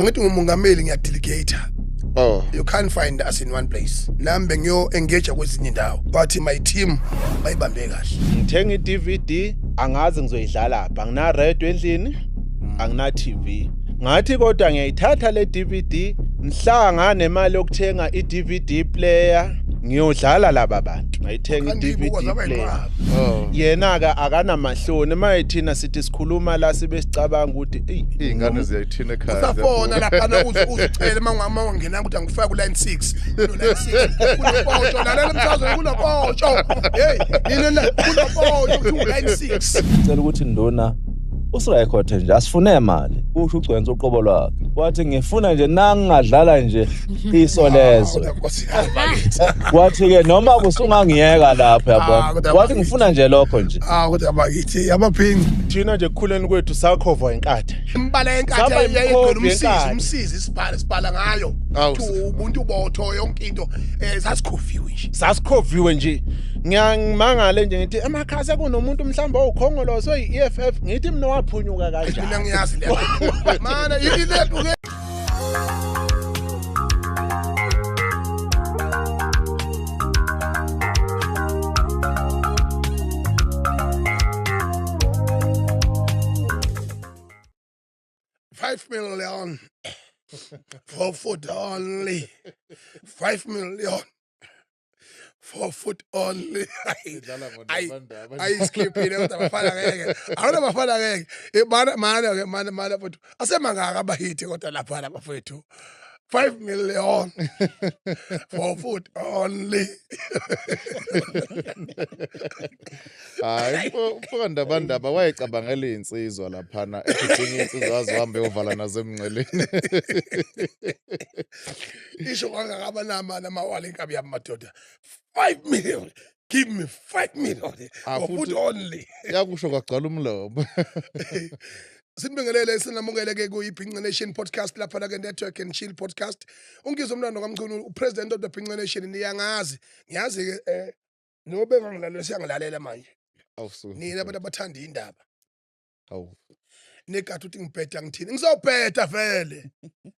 Ngithi ngumongameli, ngiyadelegate. Oh. You can't find us in one place. Nami bengiyo engage kwezinye indawo, but my team bayibambe kahle. Ngithenga i-DVD, angazi ngizoyidlala phi, angina radio endlini, angina TV. Ngathi kodwa ngiyayithatha le DVD, mhla nemali yokuthenga i-DVD player, ngiyodlala laba bantu. Ngayithenga Kanti izibuko i-DVD zaba player. yinqwaba. Oh. Yena ke akanamahloni, maye thina sithi sikhuluma la sibe sicabanga ukuthi eyi, Iy'ngane ziyayithina ekhaya. Usafona laphana uze uzicele uma ungena ukuthi angifake ku-line 6, kuno-line 6 kunopotsho, lalela umsakazo, kunopotsho, hey nina la kunopotsho kuthiwa u-line 6. Cela ukuthi nduna usirekhode nje, asifune mali, kusho uGcwensa uqobo lwakhe. Wathi ngifuna nje nangingadlala nje isolezwe. Nkosi yami bakithi. Wathi-ke noma kusungangiyeka lapho Ah, yabona, kodwa wathi bakithi. ngifuna nje lokho nje. Ah, kodwa bakithi amaphingi. Thina nje ekukhuleni kwethu sakhovwa inkathi. Imbala yenkathi Saba yayigcwele yimkhovu umsizi, yenkathi. umsizi sibhala ngayo. Awu. Kuthi ubuntu botho yonke into, sasikhoviwe nje. Sasikhoviwe nje. Ngiyangimangale nje ngithi emakhaya sekunomuntu mhlawumbe owukhongolose oyi-EFF, ngithi mina waphunyuka Mina kanjani. ngiyazi le mana ile ke. 5 million for food only. 5 million for food only. Ayiskhiphile kodwa abafana ngeke. Awona bafana ngeke. Mana mana ke mana mana futhi. Asemangaka abahithi kodwa lapha bafethu. 5 million for food only. Hayi, umfo Ndabandaba wayecabangela iy'nsizwa laphana, ethi dinga iy'nsizwa azihambe yovala nazo emngceleni. Isho kangaka abanama namawala inkabi yami madoda. 5 million. Give me 5 million Ah, for food futhi- only. Yakusho kwagcwala umlomo. Sinibingelele, sinamukele ke kuyi-Bhinca Nation podcast lapha la ke Network and Chill podcast. Ungizwe umntwana kaMchunu, upresident of the Bhinca Nation, niyangazi. Ngiyazi ke nobe ngangilalela siyangilalela manje. Awusuka. Nina abantu abathanda indaba. Awu. Negathi uthi ngibheda ngithini? Ngizobheda vele.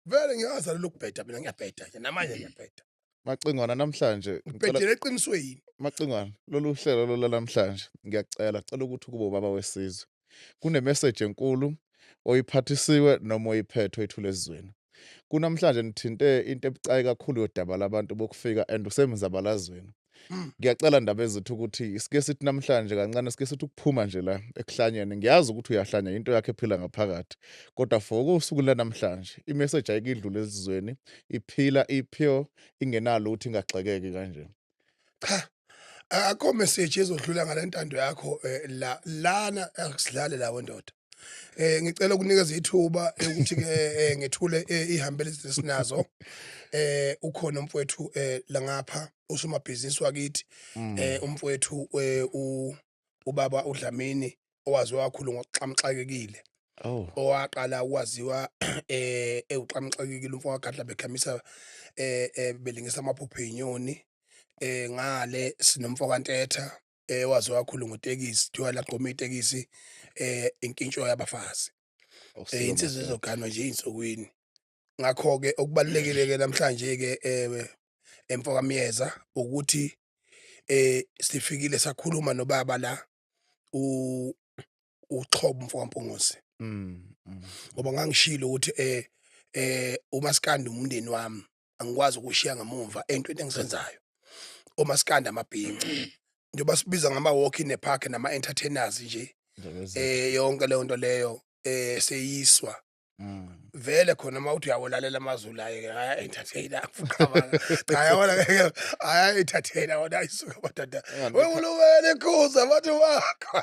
Vele ngiyazi lokubheda mina, ngiyabheda nje namanje ngiyabheda. Macingwana namhlanje ngicela Ngibhedele eqinisweni. Macingwana, lolu hlelo lolu namhlanje ngiyacela, cela ukuthi kube ubaba wesizwe. Kune message enkulu oyiphathisiwe noma oyiphethe oyithule esizweni. Kunamhlanje nithinte into ebucayi kakhulu yodaba labantu bokufika and usemzabalazweni. Ngiyacela ndaba ezethu ukuthi sike sithi namhlanje kancane, sike sithi ukuphuma nje la ekuhlanyeni. Ngiyazi ukuthi uyahlanya, into yakhe ephila ngaphakathi. Kodwa for usuku lanamhlanje imessage ayikidlule esizweni, iphila ipure, ingenalo ukuthi ingagxekeki kanje. Cha. Akho message ezodlula ngalentando yakho, la lana akusidlale lawo ndoda. Ngicela ukunikeza ithuba ukuthi ke ngethule ihambele esinazo. Ukhona umfowethu la ngapha usomabhizinisi wakithi, umfowethu, ubaba uDlamini owaziwa kakhulu ngokuxamxakekile. Oh. Owaqala ukwaziwa ewuxamxakekile umfo kaGadla bekhamisa belingisa amaphupho ezinyoni. Ngale sinomfo kaNtetha waziwa kakhulu ngotekisi, kuthiwa laqoma itekisi inkintsho yabafazi. Insizwa ezoganwa nje ey'nsukwini. Ngakho ke okubalulekile ke namhlanje ke emfoka Myeza ukuthi sifikile sakhuluma nobaba la uXhobo umfoka Mpungose. Ngoba ngangishilo ukuthi uMaskandi umndeni wami, angikwazi ukushiya ngemuva entweni engisenzayo. Omaskandi amabhinci. Njengoba sibiza ngama walk in the park nama entertainers nje. Yonke leyo nto leyo seyiswa. Vele khona uma uthi uyawulalela amaZulu aye aya entertainer afuqabanga. Cha yabona ke aya entertainer wona ayisuka madoda. Wewulumele khuza bathi wakho.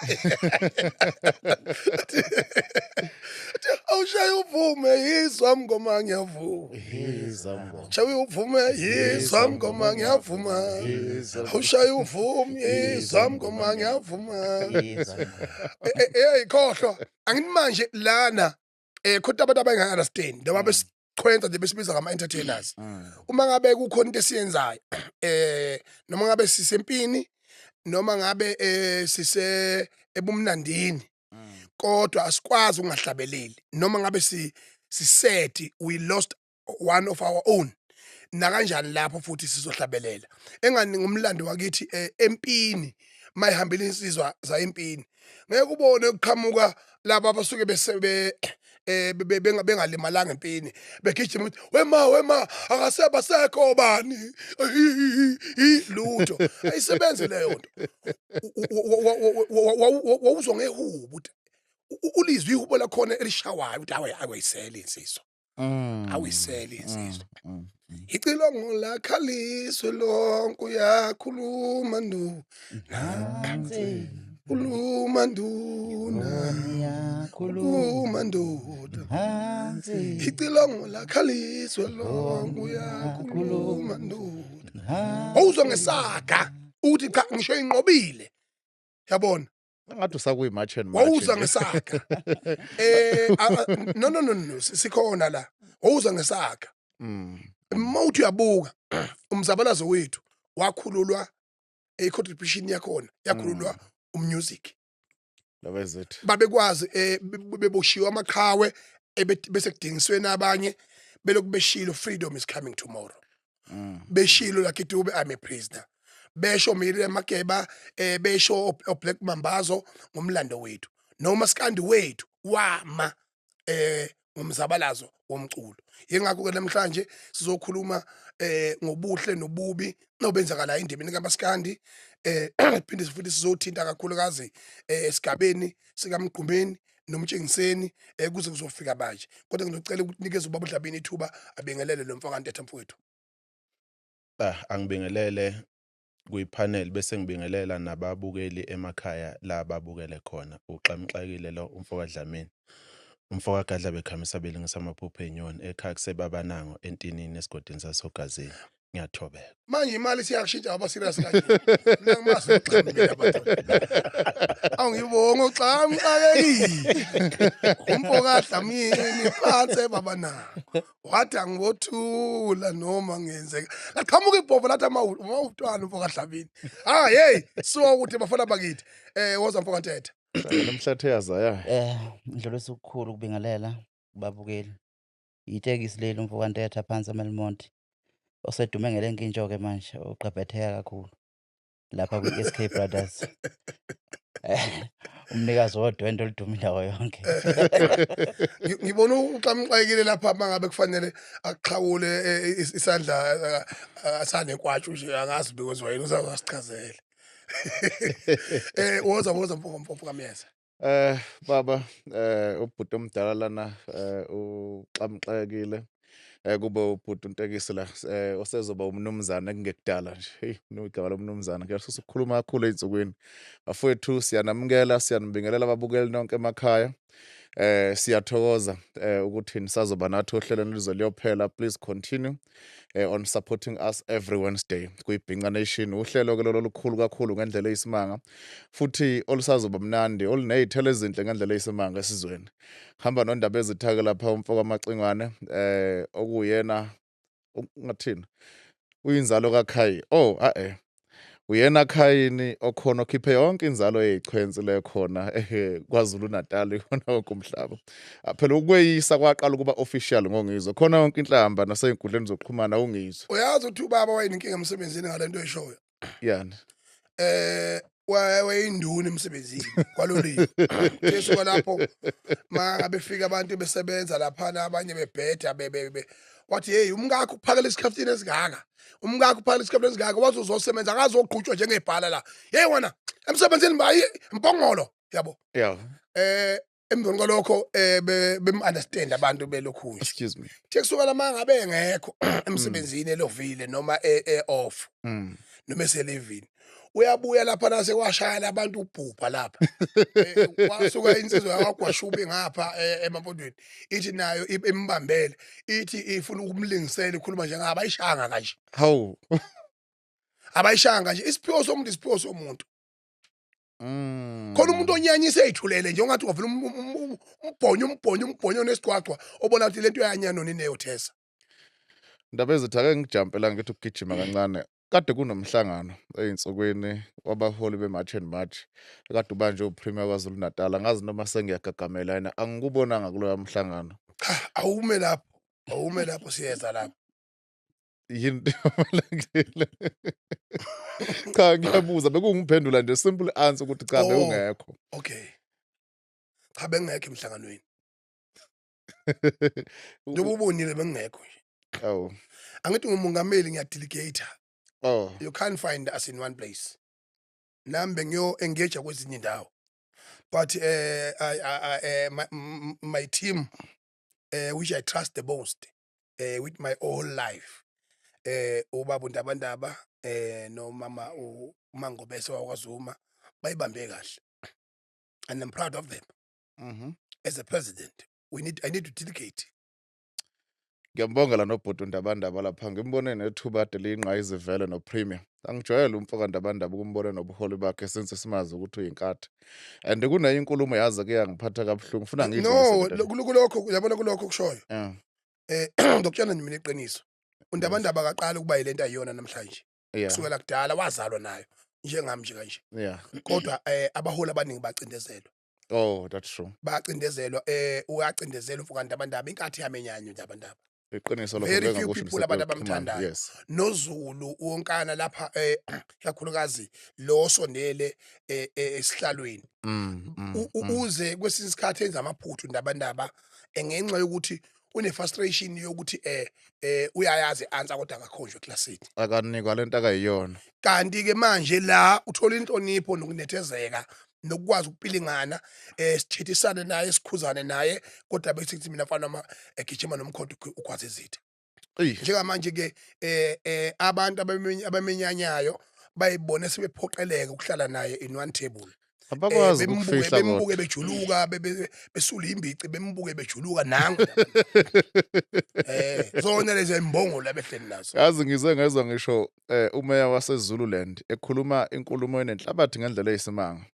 Awushaye uvume yizwa mngoma ngiyavuma. Yizwa. Shaye uvume yizwa mngoma ngiyavuma. Awushaye uvume yizwa mngoma ngiyavuma. Hey khohlwa angithi manje lana khona abantu abangayi understand noma besikhwenza nje besibiza ngama entertainers. Uma ngabe kukhona into esiyenzayo noma ngabe sisempini noma ngabe sise ebumnandini, kodwa asikwazi ukungahlabeleli noma ngabe si Sisethi we lost one of our own. Nakanjani lapho futhi sizohlabelela. Engani ngumlando wakithi empini mayihambile insizwa zayempini. Ngeke ubone kuqhamuka laba abasuke bese bengalimalanga empini begijima ukuthi wema wema akaseba sekho bani lutho ayisebenzi leyo nto. Wawuzwa ngehubo ukuthi ulizwe ihubo lakhona elishawayo ukuthi awe awayisele insizwa, awuyisele insizwa. Icilongo lakhaliswe lonke uyakhuluma ndu khuluma nduna khuluma ndoda icilongo lakhaliswe lonke uyakhuluma ndoda. Wawuzwa ngesaga ukuthi cha ngisho inqobile yabona. Ngathi usakuyi March and March. Wawuzwa ngesaga no no no no sikhona la. Wawuzwa ngesaga. Mawuthi uyabuka umzabalazo wethu wakhululwa i-contribution yakhona yakhululwa umusic. Labezethu babekwazi beboshiwe amaqhawe bese kudingisweni abanye belokhu beshilo freedom is coming tomorrow. Beshilo Lucky Dube I'm a prisoner. Besho Miriam Makeba besho Black Mambazo ngomlando wethu. Noma skandi wethu wama ngomzabalazo womculo. Yingakho ke namhlanje sizokhuluma ngobuhle nobubi nobenzakala endimeni kaMaskandi. Phinde futhi sizothinta kakhulukazi esigabeni sikaMgqumeni nomtshengiseni kuze kuzofika manje. Kodwa ngizocela ukuthi nikeze ubaba uDlamini ithuba abengelele lo mfaka Ntetha mfowethu. Angibingelele kuyipanel bese ngibingelela nababukeli emakhaya la babukele khona. Uxamxakile lo umfoka Dlamini. Umfoka Gadla bekhamisa belingisa amaphupho enyoni ekhaya kusebabanango entinini esigodini sasogazini. Ngiyathobeka. Manje imali siyakushintsha ngoba serious kanje. Mina ngimazi uXamu mina abantu. Awungibonga uXamu xakekile. Umfoka Dlamini phansi babanango. Wathi angibothula noma ngenzeka. Laqhamuka ibhobo lathi amawutwana umfoka Dlamini. Ah hey, so ukuthi bafana bakithi. Woza mfoka Ntetha. Namhlathe yazaya. Ndlulisa ukukhulu ukubingelela kubabukeli. Itekisi leli umfoka Ntetha phansi eMelmont. Osedume ngelenkintsho ke manje uqebhetheka kakhulu lapha kwi-SK Brothers. Umnikazi wodwendwe oluduma indawo yonke. Ngibona uxamxakile lapha mangabe kufanele akuxhawule isandla asanekwatshu nje angazi because wena uzawasichazela. Woza woza mfo kaMyeza. Baba ubhuti omdala lana uxamxakile. Kube ubhuti uNtekisi la osezoba umnumzane kungekudala nje. Hey, igama lomnumzane kuyasusa ukukhuluma kakhulu ezinsukwini. Bafowethu siyanamukela, siyanibingelela ababukeli nonke emakhaya. Siyathokoza ukuthi nisazoba nathi ohlelweni lize liyophela. Please continue on supporting us every Wednesday kuyibhinca Nation. Uhlelo ke lolo lukhulu kakhulu ngendlela eyisimanga futhi olusazoba mnandi olunezithelo ezinhle ngendlela eyisimanga esizweni. Hamba nondaba ezithake lapha umfoko kaMacingwane okuyena ungathini uyinzalo kaKhayi. Oh uyena Khayini okhona okhiphe yonke inzalo eyichwensi lekhona KwaZulu Natal khona wonke umhlaba. Phela ukweyisa kwaqala ukuba official ngongizwe khona yonke inhlamba nasey'nkundleni zokuxhumana ungizwe. Uyazi ukuthi ubaba wayenenkinga emsebenzini ngalento eshoyo. Yani Wayeyinduna emsebenzini kwaloliwe. Jesu lapho mangabe fika abantu besebenza lapha abanye bebheda bebe wathi hey umkakho uphakela isikhaftini esingaka. Umkakho uphakela isikhaftini esingaka wathi uzosebenza akazoqhutshwa njengebhala la. Hey wena emsebenzini bayi impongolo yabo. Yeah. Emveni kwalokho bem understand abantu belokhu nje. Excuse me. Thi kusuka la mangabe engekho emsebenzini elovile noma off noma eselevini. Uyabuya lapha nase kwashaya abantu ubhubha lapha. Wasuka insizwa yakwaGwashube ngapha emampondweni ithi nayo imbambele ithi ifuna ukumlingisela ikhuluma njengaba ayishanga kanje. Hawu. Abayishanga nje isiphiwo somuntu isiphiwo somuntu. Khona umuntu onyanyisa ezithulele nje ongathi wavula umbhonyo onesigcwagcwa obona ukuthi lento yanyana nineyothesa. Ndaba ezithi ake ngijampela ngithi ukugijima kancane. Kade kunomhlangano ey'nsukwini wabaholi be-March and March kade ubanjwe uPremier KwaZulu Natal. Angazi noma sengiyagagamela yena angikubonanga kuloya mhlangano. Cha, awume lapho, awume lapho, siyeza lapho. Yini ebalulekile? Cha, ngiyabuza, bekungiphendula nje simple answer ukuthi cha, Oh. bewungekho. Okay, cha, bengingekho emhlanganweni njengoba ubonile, bengingekho nje. Oh. Angithi ngumongameli, ngiyadelegate. Oh. You can't find us in one place. Nami bengiyo engage kwezinye indawo, but my team, which I trust the most with my whole life, ubaba uNdabandaba nomama uMangobese wakwaZuma, bayibambe kahle and I'm proud of them. As a president, we need I need to delegate. Ngiyambonga la nobhuti uNdabandaba lapha, ngimbone nethuba ade liyingqayizivele noPremier. Angijwayele umfoka Ndabandaba ukumbona nobuholi bakhe since simazi ukuthi uyinkatha. And kunenye inkulumo yaze kuyangiphatha kabuhlungu, funa No. ngiyidlulise. Kulokho, uyabona, kulokho kushoyo, ngizokutshela nje mina iqiniso, uNdabandaba akaqala ukuba yilento ayiyona namhlanje. Kusukela kudala wazalwa nayo, njengami nje kanje. Kodwa abaholi abaningi bacindezelwa. Oh, that's true. Bacindezelwa, uyacindezela umfoka Ndabandaba, inkathi yamenyanya uNdabandaba. Iqiniso lokho. Very Ngeke few ngakusho people, abantu ngisekuxhumana. abamthandayo. NoZulu wonkana lapha, ikakhulukazi lo sondele esihlalweni, uze kwesinye isikhathi enza amaphuthu Ndabandaba ngenxa yokuthi une frustration yokuthi uyayazi answer kodwa akakhonjwe eklasini. Akanikwa lento akayiyona. Kanti ke manje la uthola inhlonipho nokunethezeka nokukwazi ukupilingana, sithethisane naye, sikhuzane naye, kodwa bese kuthi mina mfana noma egijima nomkhonto ugwaza izitha. Eyi. Njengamanje ke abantu abamenyanyayo bayibone sebephoqeleka ukuhlala naye in one table. Abakwazi Bembuke ukufihla bembuke kodwa. bejuluka, besula imbici, bembuke bejuluka nangu. Zona lezi imbongolo abehleli nazo. Yazi, ngize ngezwa ngisho umeya waseZululand ekhuluma inkulumo enenhlabathi ngendlela eyisimanga.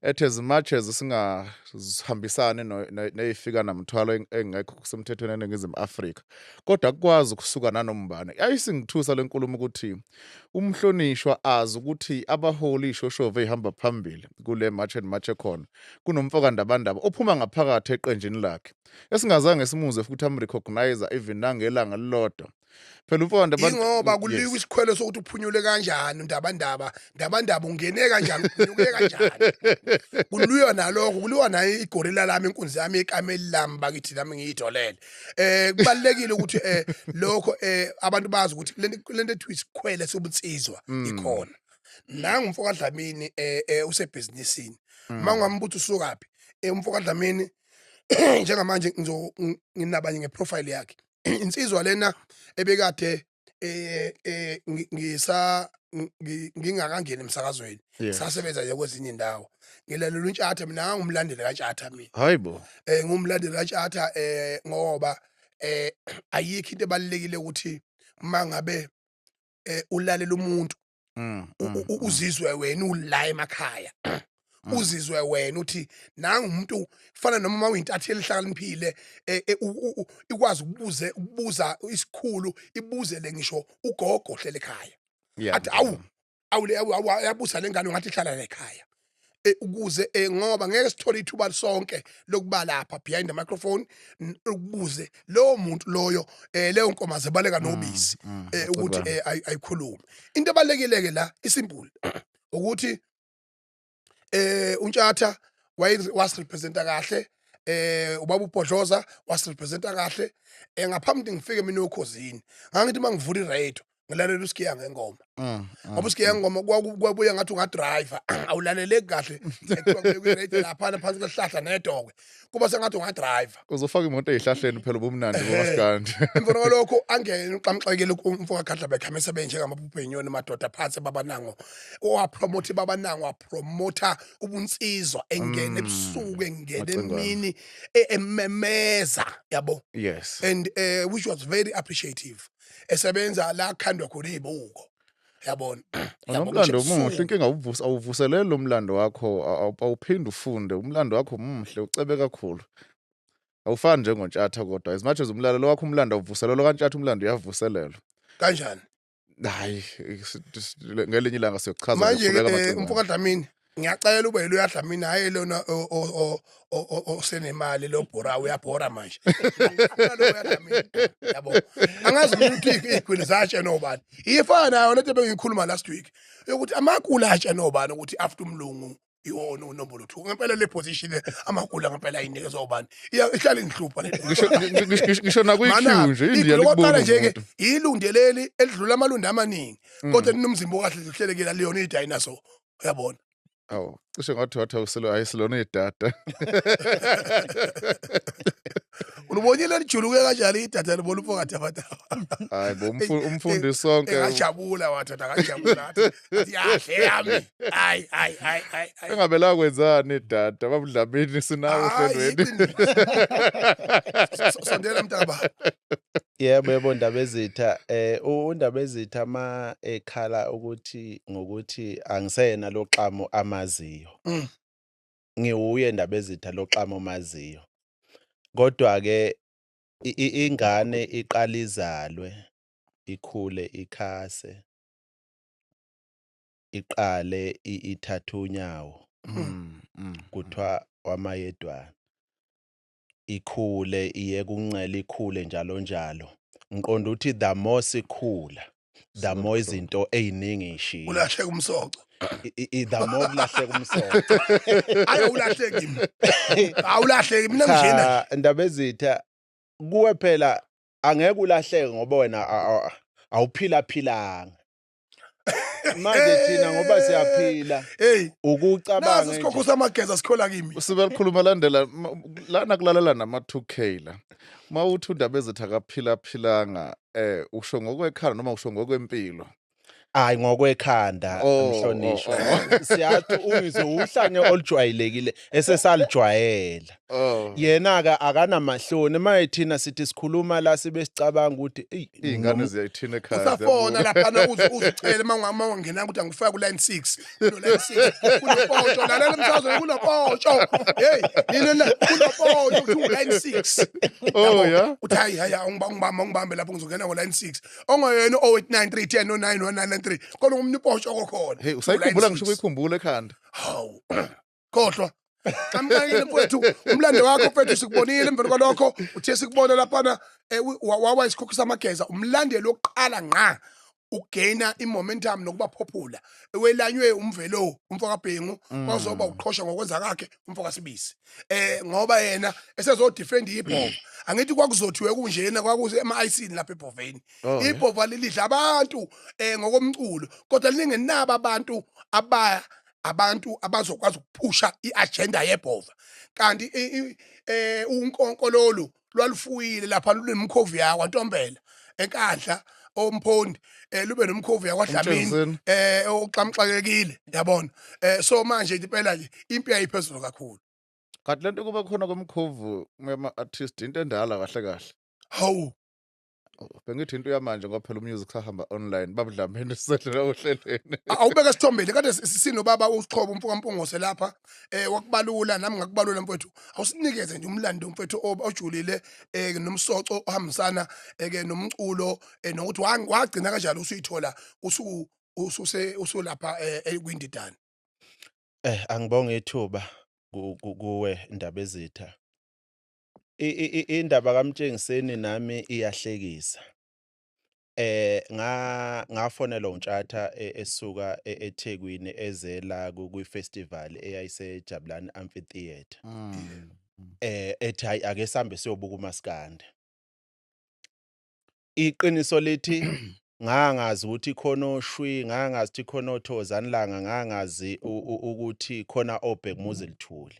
Ethi as much as singahambisani neyifika namthwalo engekho kusemthethweni eNingizimu Afrika, kodwa akukwazi ukusuka nanombane. Ayisingithusa lenkulumo ukuthi umhlonishwa azi ukuthi abaholi ishoshovu ey'hamba phambili kule March and March ekhona kunomfoka Ndabandaba ophuma ngaphakathi eqenjini lakhe esingazange simuze futhi amrecognize even nangelanga lilodwa. Phela umfoka Ndabandaba Ingoba kulikwa isikhwelo sokuthi uphunyule kanjani uNdabandaba, Ndabandaba ungene kanjani, uphunyuke kanjani. Kuliwa nalokho, kuliwa nayo igorilla lami, inkunzi yami, ikameli lami bakithi, nami ngiyidolele. Kubalekile ukuthi lokho abantu bazi ukuthi lento ethu isikhwele sobunsizwa ikhona. Nangu umfoka Dlamini usebhizinisini. Mangambuthi usukaphi? Umfoka Dlamini njengamanje nginabanye ngeprofile yakhe. Insizwa lena ebekade ngingakangeni emsakazweni, sasebenza nje kwezinye indawo, ngilalela uNtshatha. Mina ngumlandeli kaNtshatha mina. Hayibo. Ngumlandeli kaNtshatha ngoba ayikho into ebalekile ukuthi mangabe ulalela umuntu uzizwe wena ula emakhaya, uzizwe wena uthi nangu umuntu fana noma uma uyintatheli ehlakaniphile, ikwazi ukubuza isikhulu, ibuzele ngisho ugogo ohlele ekhaya, athi awu awu le awu awu, yabusa lengane ngathi ihlala la ekhaya, ukuze ngoba ngeke sithole ithuba sonke lokuba lapha behind the microphone, ukubuze lowo muntu loyo, leyo nkomazi ebaleka nobisi, ukuthi ayikhulume. Into ebalekile ke la isimple ukuthi uNtshatha wasirepresenta kahle, ubaba uBhodloza wasirepresenta kahle. Ngaphambi ngifike mina okhozini, ngangithi mangivula iradio ngilalela uSigiya Ngengoma, ngoba uSigiya Ngengoma kwabuya ngathi ungadriver, awulaleleki kahle ekuthiwa kwi-radio laphana phansi kwesihlahla nedokwe, kuba sengathi ungadriver. Uzofaka imoto ey'hlahleni phela, ubumnandi bomaskandi. Emva kwalokho angene uxamxekele umfo kaKhadla bekhamisa benjengamaphupho enyoni madoda phansi babanango, owapromotha babanango, wapromotha ubunsizwa, engene ebusuku, engene Macingwane. emini, ememeza, yabo, and which was very appreciative, esebenza la khandwa khona izibuko, yabona. Yabo, Unomlando ngisho omuhle, ebusuku. Inkinga awuvuseleli lo mlando wakho, awuphinde ufunde. Umlando wakho muhle, ucebe kakhulu. Awufani njengoNtshatha kodwa, as much as umlalelo wakho umlando awuvuselelwa kaNtshatha, umlando uyavuselelwa. Kanjani? Hayi, ngelinye ilanga siyochaza Manje ngokukhuleka ke amacingwane. umfoka Dlamini Ngiyacela ube yilo yaDlamini, hayi lona osenemali lo bhora, uyabhora manje. Ngifuna lo yaDlamini, yabo. Angazi mina ukuthi igwini zatshe nobani. Ifana nayo lento bengiyikhuluma last week yokuthi amakula atshe nobani ukuthi after umlungu iwona unombolo 2 ngempela le position, amakula ngempela ayinikezwa ubani? Ihlala inhlupha le. Ngisho nakwi-queue nje indiya. Okokuqala nje ke, ilundeleli elidlula amalundu amaningi, kodwa linomzimba okahle, lihlelekile, liyona i-dinosaur, uyabona. Awu, cishe ngathi wathi awusilo, ayisilona idada. Ulibonile lijuluke kanjani idada, libona umfo kaTabataba. Hayi bo, umfundi sonke. Engajabula, wathi akajabula, athi yahle yami, hayi hayi hayi hayi hayi. Engabela kwenzani idada, babudlamini sinawo Hayi, ohlelweni. Iqiniso. Sondela mntaba. Yebo, Ndabezitha, uNdabezitha ma ekhala ukuthi ngokuthi angiseyena lo xamo amaziyo. Ngiwuye Ndabezitha lo xamo amaziyo. Kodwa ke ingane iqala izalwe, ikhule, ikhase, iqale ithathe unyawo, kuthiwa wamayedwana. Ikhule iye kuncela, ikhule njalo njalo. Ngiqonda ukuthi the more sikhula, the more izinto ey'ningi y'shiya. Ulahleka umsoco. The more kulahleka umsoco. Hayi, awulahleki mina, awulahleki mina ngijena. Cha, Ndabezitha, kuwe phela angeke ulahleke ngoba wena awuphila philanga. Manje thina ngoba siyaphila, Hey, ukucabanga naso isikhokho samageza sikhola kimi. Usibe likhuluma landela lana kulalela nama-2K la. Ma uthi uNdabezitha akaphila philanga, usho ngokwekhala noma usho ngokwempilo? Hayi, ngokwekhanda. Oh, mhlonishwa. oh. Siyathi ungizwe uhlanye olujwayelekile esesalijwayela. Yena-ke akanamahloni, maye thina sithi sikhuluma la sibe sicabanga ukuthi eyi, Iy'ngane ziyayithina ekhaya. Usafona Ziyabuka. laphana, uze uzicele uma ungena ukuthi angifake ku-line 6, kuno-line 6 kunopotsho, lalela umsakazo, kunopotsho, hey nina la kunopotsho, kuthiwa u-line 6. Oh yeah. Uthi hayi hayi, ungibambe lapho, ngizongena ngo-line 6 ongeyena 0893 10 09 1993, kodwa ngumntu upotsho kokhona. Hey, usayikhumbula ngisho ukuyikhumbula ekhanda. Hawu, khohlwa. Qhamukile mfowethu, umlando wakho mfowethu sikubonile. Emveni kwalokho uthe sikubona laphana, wawa isikhokho samageza, umlandeli wokuqala ngqa ukugaina i-momentum nokuba popular, welanywe umvelo umfo kaBhengu, kwazoba uqhosha ngokwenza kwakhe umfo kaSibisi, ngoba yena esezodefend ibhova. Angithi kwakuzothiwe kunjena, kwakuse ema-IC lapha ebhoveni. Ibhova lilidla abantu ngokomculo, kodwa lingenabo abantu aba abantu abazokwazi ukuphusha i-agenda yebhova, kanti unkonko lolu lwalufuyile lapha, lunemkhovu yakwa Ntombela enkandla, omphondi, lube nomkhovu yakwaDlamini. Umtshengiseni. Oxamxakekile, yabona. So manje impela nje impi yayiphezulu kakhulu. Kanti lento kuba khona komkhovu yama-artist into endala kahle kahle. Hawu. Oh, bengithi into yamanje ngoba phela umusic sahamba online, babudlamini sisedlela ohlelweni. Awubeka esithombeni kade sinobaba uSixhobo umfo kaMpungose lapha, wakubalula, nami ngakubalula mfowethu. Awusinikeze nje umlando mfowethu ojulile, nomsoco ohambisana ke nomculo, nokuthi wagcina kanjani usuyithola usu ususe usulapha kwindidane. Angibonge ithuba kuwe Ndabezitha. Indaba kaMtshengiseni nami iyahlekisa. Ngafonelwa uNtshatha esuka eThekwini ezela kwi-festival eyayiseJabulani Amphitheatre. Ethi hayi, ake sambe siyobuka umaskandi. Iqiniso lithi ngangazi ukuthi khona oshwi, ngangazi ukuthi khona othozani langa, ngangazi ukuthi khona obhekumuzi lithuli.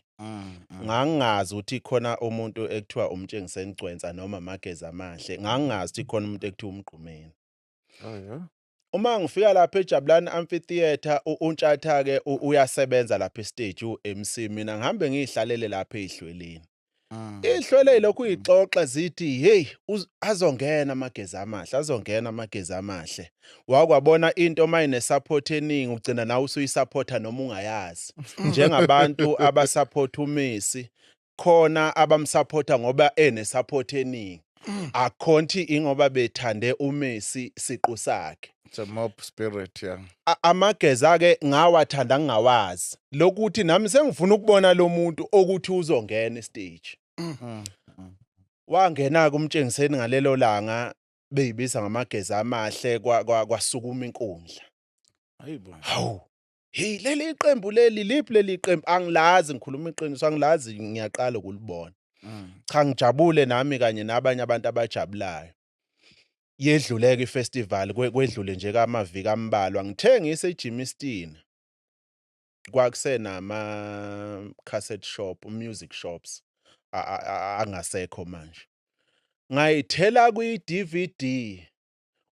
Ngangingazi ukuthi khona umuntu ekuthiwa uMtshengiseni Gcwensa noma Amageza Amahle, ngangingazi ukuthi khona umuntu ekuthiwa uMgqumeni. Oh yeah. Uma ngifika lapha eJabulani Amphitheatre, uNtshatha ke uyasebenza lapha estage, u-MC, mina ngihambe ngihlalele lapha ezihlweleni. Ihlwele lokhu uyixoxa zithi hey, azongena Amageza Amahle, azongena Amageza Amahle. Wakwabona into mayine support eningi, ugcina nawe usuyisupporta noma ungayazi. Njengabantu abasupport uMessi, khona abamsupporta ngoba ene support eningi. Akhonti ingoba bethande uMessi siqu sakhe. It's a mob spirit, yeah. Amageza ke ngawathanda ngingawazi lokuthi nami sengifuna ukubona lo muntu okuthi uzongena estage. Wangena kumtshengiseni ngalelo langa beyibisa ngamageza amahle, kwasukuma inkundla. Hayibo. Hawu, hey, leli qembu leli liphi leli qembu? Angilazi, ngikhuluma iqiniso, angilazi, ngiyaqala ukulibona. Cha, ngijabule nami kanye nabanye abantu abajabulayo. Yedluleka ifestival, kwedlule nje kamaviki ambalwa, ngithe ngiseGermiston, kwakusenama cassette shop, music shops angasekho manje. Ngayithela kwi-DVD.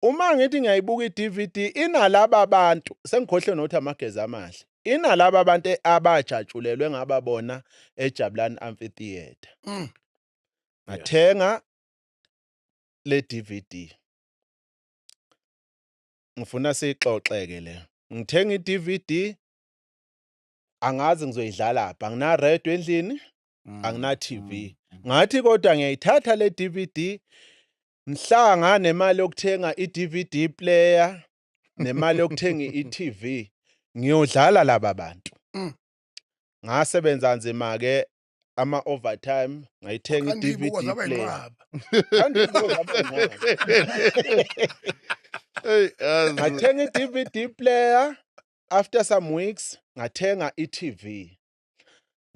Uma ngithi ngiyayibuka i-DVD, inalaba bantu, sengikhohlwe nokuthi amageza amahle, inalaba bantu abajatshulelwe ngababona eJabulani Amphitheatre. Ngathenga le DVD. Ngifuna siyixoxeke le. Ngithenga i-DVD, angazi ngizoyidlala phi, angina radio endlini, angina TV. Ngathi kodwa ngiyayithatha le DVD mhla nganemali yokuthenga i-DVD player nemali yokuthenga i-TV, ngiyodlala laba bantu. Ngasebenza nzima ke, ama overtime, ngayithenga Kanti i-DVD ibuko zaba player. yinqwaba. Kanti ibuko zaba yinqwaba. Hey, yazi. Ngathenga i-DVD player, after some weeks ngathenga i-TV.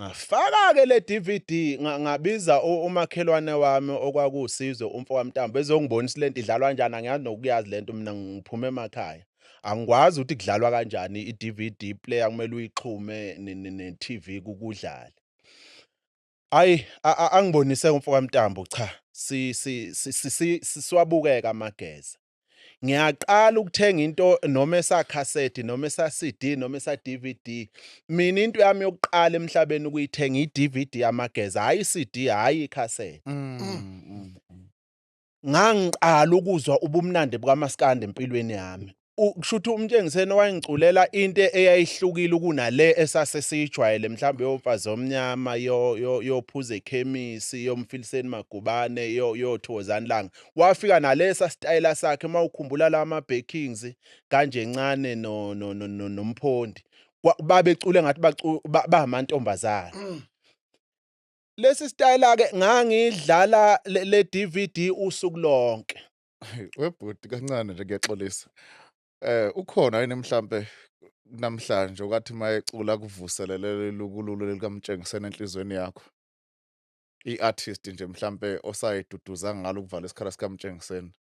Ngafaka ke le DVD, ngabiza umakhelwane wami okwakusizwe umfo kaMntambo ezongibonisa lento idlalwa kanjani. Angiyazi nokuyazi lento mina, ngiphuma emakhaya. Angikwazi ukuthi kudlalwa kanjani i-DVD player, kumele uyixhume ne-TV kukudlala. Ayi, angibonise umfo kaMntambo, cha, si si si siwabukeka amageza. Ngiyaqala ukuthenga into noma esa cassette noma esa CD noma esa DVD. Mina into yami yokuqala emhlabeni ukuyithenga i-DVD yamageza, hayi i-CD, hayi icassette. Ngangiqala ukuzwa ubumnandi bukaMaskandi empilweni yami. Kusho ukuthi umtshengiseni wayengiculela into eyayihlukile kunale esase siyijwayele, mhlawumbe yomfazi omnyama, yophuza ekhemisi, yomfiliseni Magubane, yothokozani langa. Wafika nalesa style sakhe, mawukhumbula la ma backings kanje encane no no no noMphondi, babecule ngathi bamantombazana. Lesi style ke ngangidlala le DVD usuku lonke. Webhuti, kancane nje, ngiyaxolisa. Ukhona yini mhlambe namhlanje okathi mayecula kuvuselele lukululu likaMtshengiseni enhlizweni yakho? I-artist nje mhlambe osayiduduza ngalo ukuvala isikhala sikaMtshengiseni.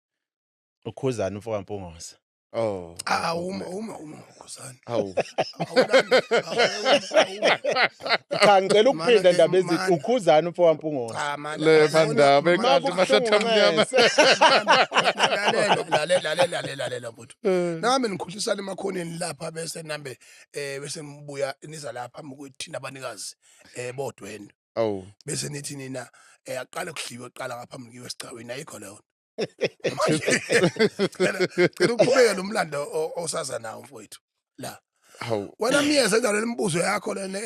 Ukhuzani umfo kaMpungose. Oh. Ah, uma uma uma ukhuzani. Hawu. Cha, ngicela ukuphinda ndaba ezithi Mana. ukhuzani umfo kaMpungose. Cha man. Le mandaba ekanti mahlatha amnyama. Lalela, lalela, lalela, lalela mfuthu. Nami nikhuhlisana emakhoneni lapha, bese nambe bese nibuya niza lapha ukuthi abanikazi bodwendwe. Awu. Bese nithi nina aqale kudliwe kuqala ngaphambi kuyiwe esicaweni, ayikho leyo. Manje cela uqhubeke lo mlando osaza nawo mfowethu. La. Hawu. Wena miyeza njalo lemibuzo yakho lena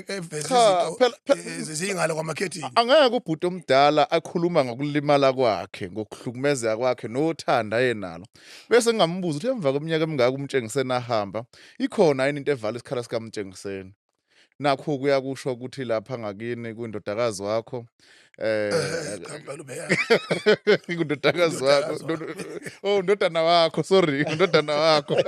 eveza Cha, izinto phela zingalo kwamakhethini. Angeke ubhuti omdala akhuluma ngokulimala kwakhe, ngokuhlukumezeka kwakhe nothanda yenalo. Bese ngingambuza ukuthi emva kweminyaka emingaka umtshengiseni ahamba, ikhona yini into evala isikhala sikaMtshengiseni? Nakho kuyakusho ukuthi lapha ngakini kwindodakazi wakho Cha mpela ubheka. kundodakazi wakho, Undodakazi. Oh, undodana wakho, sorry, undodana wakho.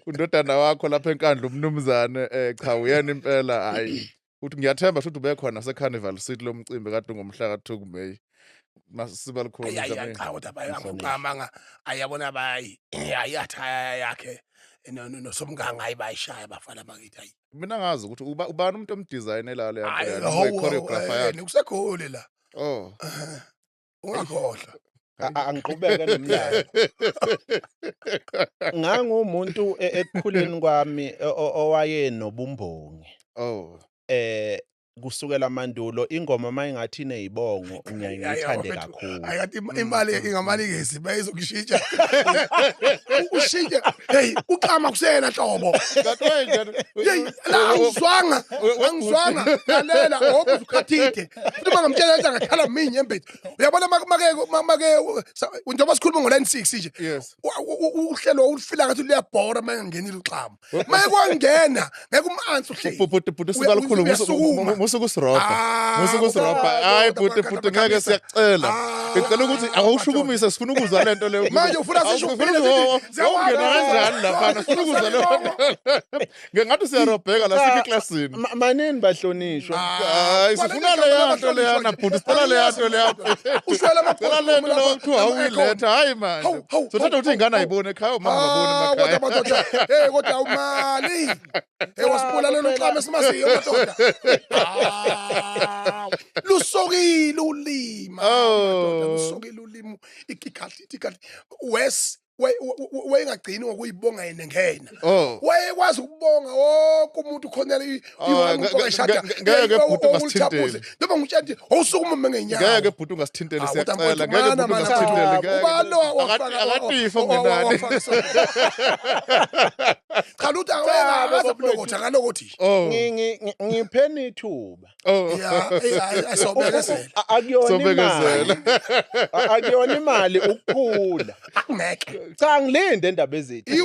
Undodana wakho lapha eNkandla umnumzane, cha, uyena impela, hayi. Uthi ngiyathemba futhi ube khona se Carnival City lo mcimbi kade ngomhla ka2 May. Masiba likhulu. Ayi, ayi, cha, kodwa bayangiqamanga, ayabona bayi ayathi yakhe nosomganga, hayi, bayishaya bafana bakithi, hayi. Mina ngazi ukuthi ubani umuntu omdesignela le Hayi, nto, hawu, choreographer yakhe. Kusekholi la. Oh. Ungakhohlwa. Angiqhubeke nomlando. Ngangumuntu ekukhuleni kwami owaye nobumbongi. Oh. Kusukela mandulo ingoma mayingathi inezibongo ngiyaye ngiyithande kakhulu. Ayikathi imali ingamalikezi bayizokushintsha. Ushintshe. Hey, uxama kusena hlobo. Kanti wenjani? Hey, la angizwanga, angizwanga. Lalela ngoba ukhathide. Futhi bangamtshela ukuthi angakhala minye embethe. Uyabona make make njengoba sikhuluma ngo line 6 nje. Yes. Uhlelo ulifila ngathi luyabhora mangenile uxama. Mayekwangena ngeke umansi uhleli. Bhuti bhuti sibalukhulu Uyasukuma. musukusirobha. Ah, Musukusirobha. Hayi bhuti bhuti ngeke siyacela. Ah, Ngicela ukuthi awushukumise, sifuna ukuzwa lento leyo. Manje ufuna sisho Ufuna ungena kanjani lapha? Sifuna ukuzwa leyo. Ngengathi siyarobheka la sikho eklasini. Manini bahlonishwa. Hayi, sifuna leya nto leyana bhuti, sicela leya nto leya. Ushwela Cela le nto leyo kuthiwa awuyiletha. Hayi manje. Hawu, hawu, Sothatha hawu, ukuthi ingane hawu. ayibone ekhaya, umama Ah, abone kodwa emakhaya. madoda, hey kodwa awumali. Hey, wasibulalela uxama esimaziyo madoda. Ah, lusokile ulimi. Oh. Madoda, lusokile ulimi. Ikikhathi ikikhathi wes wayengagcini ngokuyibonga yena ngena. Oh. Wayekwazi ukubonga wonke umuntu khona Oh, ngeke bhuti ungasithinteli. Noma ngutshela awusukuma ngenyawo. Ngeke bhuti ungasithinteli, Ah, kodwa siyacela. mfowethu, Ngeke mana, bhuti mana, ungasithinteli. mana. Ngeke. Uba lo wafaka- Akatifa ungenani. Cha lutho, akaze akulokotha akalokothi. Oh. Ngipheni ithuba. Oh. Ya, ayisobekezela. Akuyona Sobekezela. imali. Akuyona imali ukukhula. Akungeke. Cha, ngilinde endaba ezithi.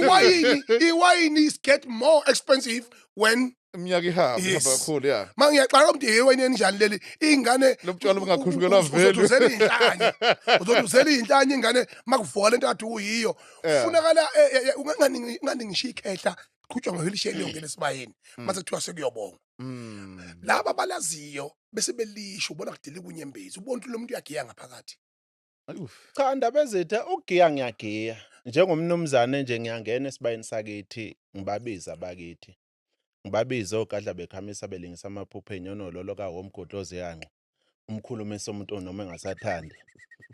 Iwayini is get more expensive when Iminyaka ihamba Yes. ihamba kakhulu, ya. Mangiyaqala ukuthi iwayini enjani leli ingane Lo butshwala bungakhushukelwa vele. Uzothi uzela inhlanye. Uzothi uzela inhlanye ingane makuvuka lento kade uyiyo. Funakala ungani ungani ngisho ikhehla qhutshwa ngewheelchair yongena esibayeni. Mase kuthiwa sekuyobonga. Laba abalaziyo bese belisho ubona kudile kunyembezi, ubona ukuthi lo muntu uyagiya ngaphakathi. Uf. Cha, ndaba ezithi ukugiya ngiyagiya. Njengomnumzane nje ngiyangena esibayeni sakithi ngibabiza abakithi. Ngibabize ogadla bekhamisa belingisa amaphupho enyonololo kaWomgodlozi yanqa. Umkhulumisa umuntu noma engasathandi.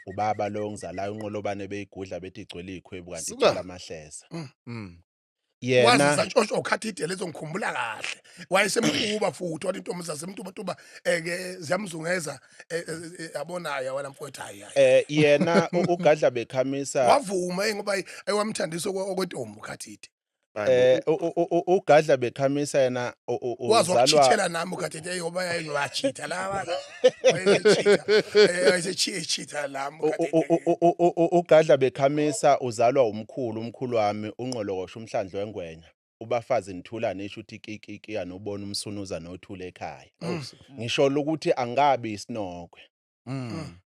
Ubaba lo ngizalayo unqolobane beyigudla bethi igcwele ikhwebu kanti Suka. igcwele amahleza. Wazi Yena zantshontsho ukhathide lezo, ngikhumbula kahle wayesemkuba futhi wathi intombi zasemtubatuba ke ziyamzungeza, yabonayo wena mfowethu, hayi hayi. Yena ugadla bekhamisa Wavuma ngoba ayiwamthandisa okwentombi ukhathide. Ugadla bekhamisa yena Wazi uzalwa wakuchithela nami ukhathide ngoba yayewachitha laba wayesechitha lami ukhathide. Ugadla bekhamisa uzalwa umkhulu, umkhulu wami unqolokosho umhlandlo wengwenya. Ubafazi nithula nisho ukuthi kikiki anobona umsunuza nothula ekhaya. Ngisho ukuthi angabi isinokwe.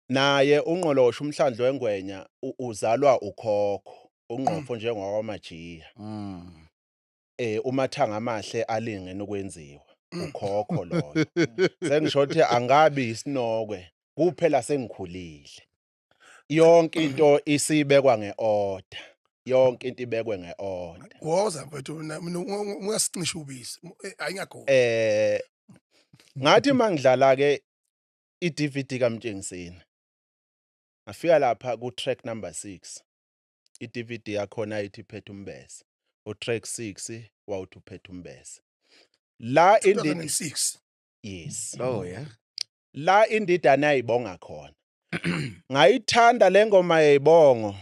Naye unqolosho umhlandlo wengwenya uzalwa ukhokho, unqofo njengokwamajiya. Umathanga amahle alingene ukwenziwa. Ukhokho loyo. Sengisho ukuthi angabi isinokwe kuphela sengikhulile. Yonke into isibekwa ngeorder. Yonke into ibekwe ngeorder. Woza mfowethu, mina ungasincisha ubisi, ayingagoli. Ngathi mangidlala ke iDVD kaMtshengiseni. Ngafika lapha ku track number 6. iDVD yakhona ithi Phethe Umbese. U track 6 wawuthi uPhethe Umbese. La indi 2006. Yes. Oh yeah. La indidane ayibonga khona. Ngayithanda lengoma yeyibongo.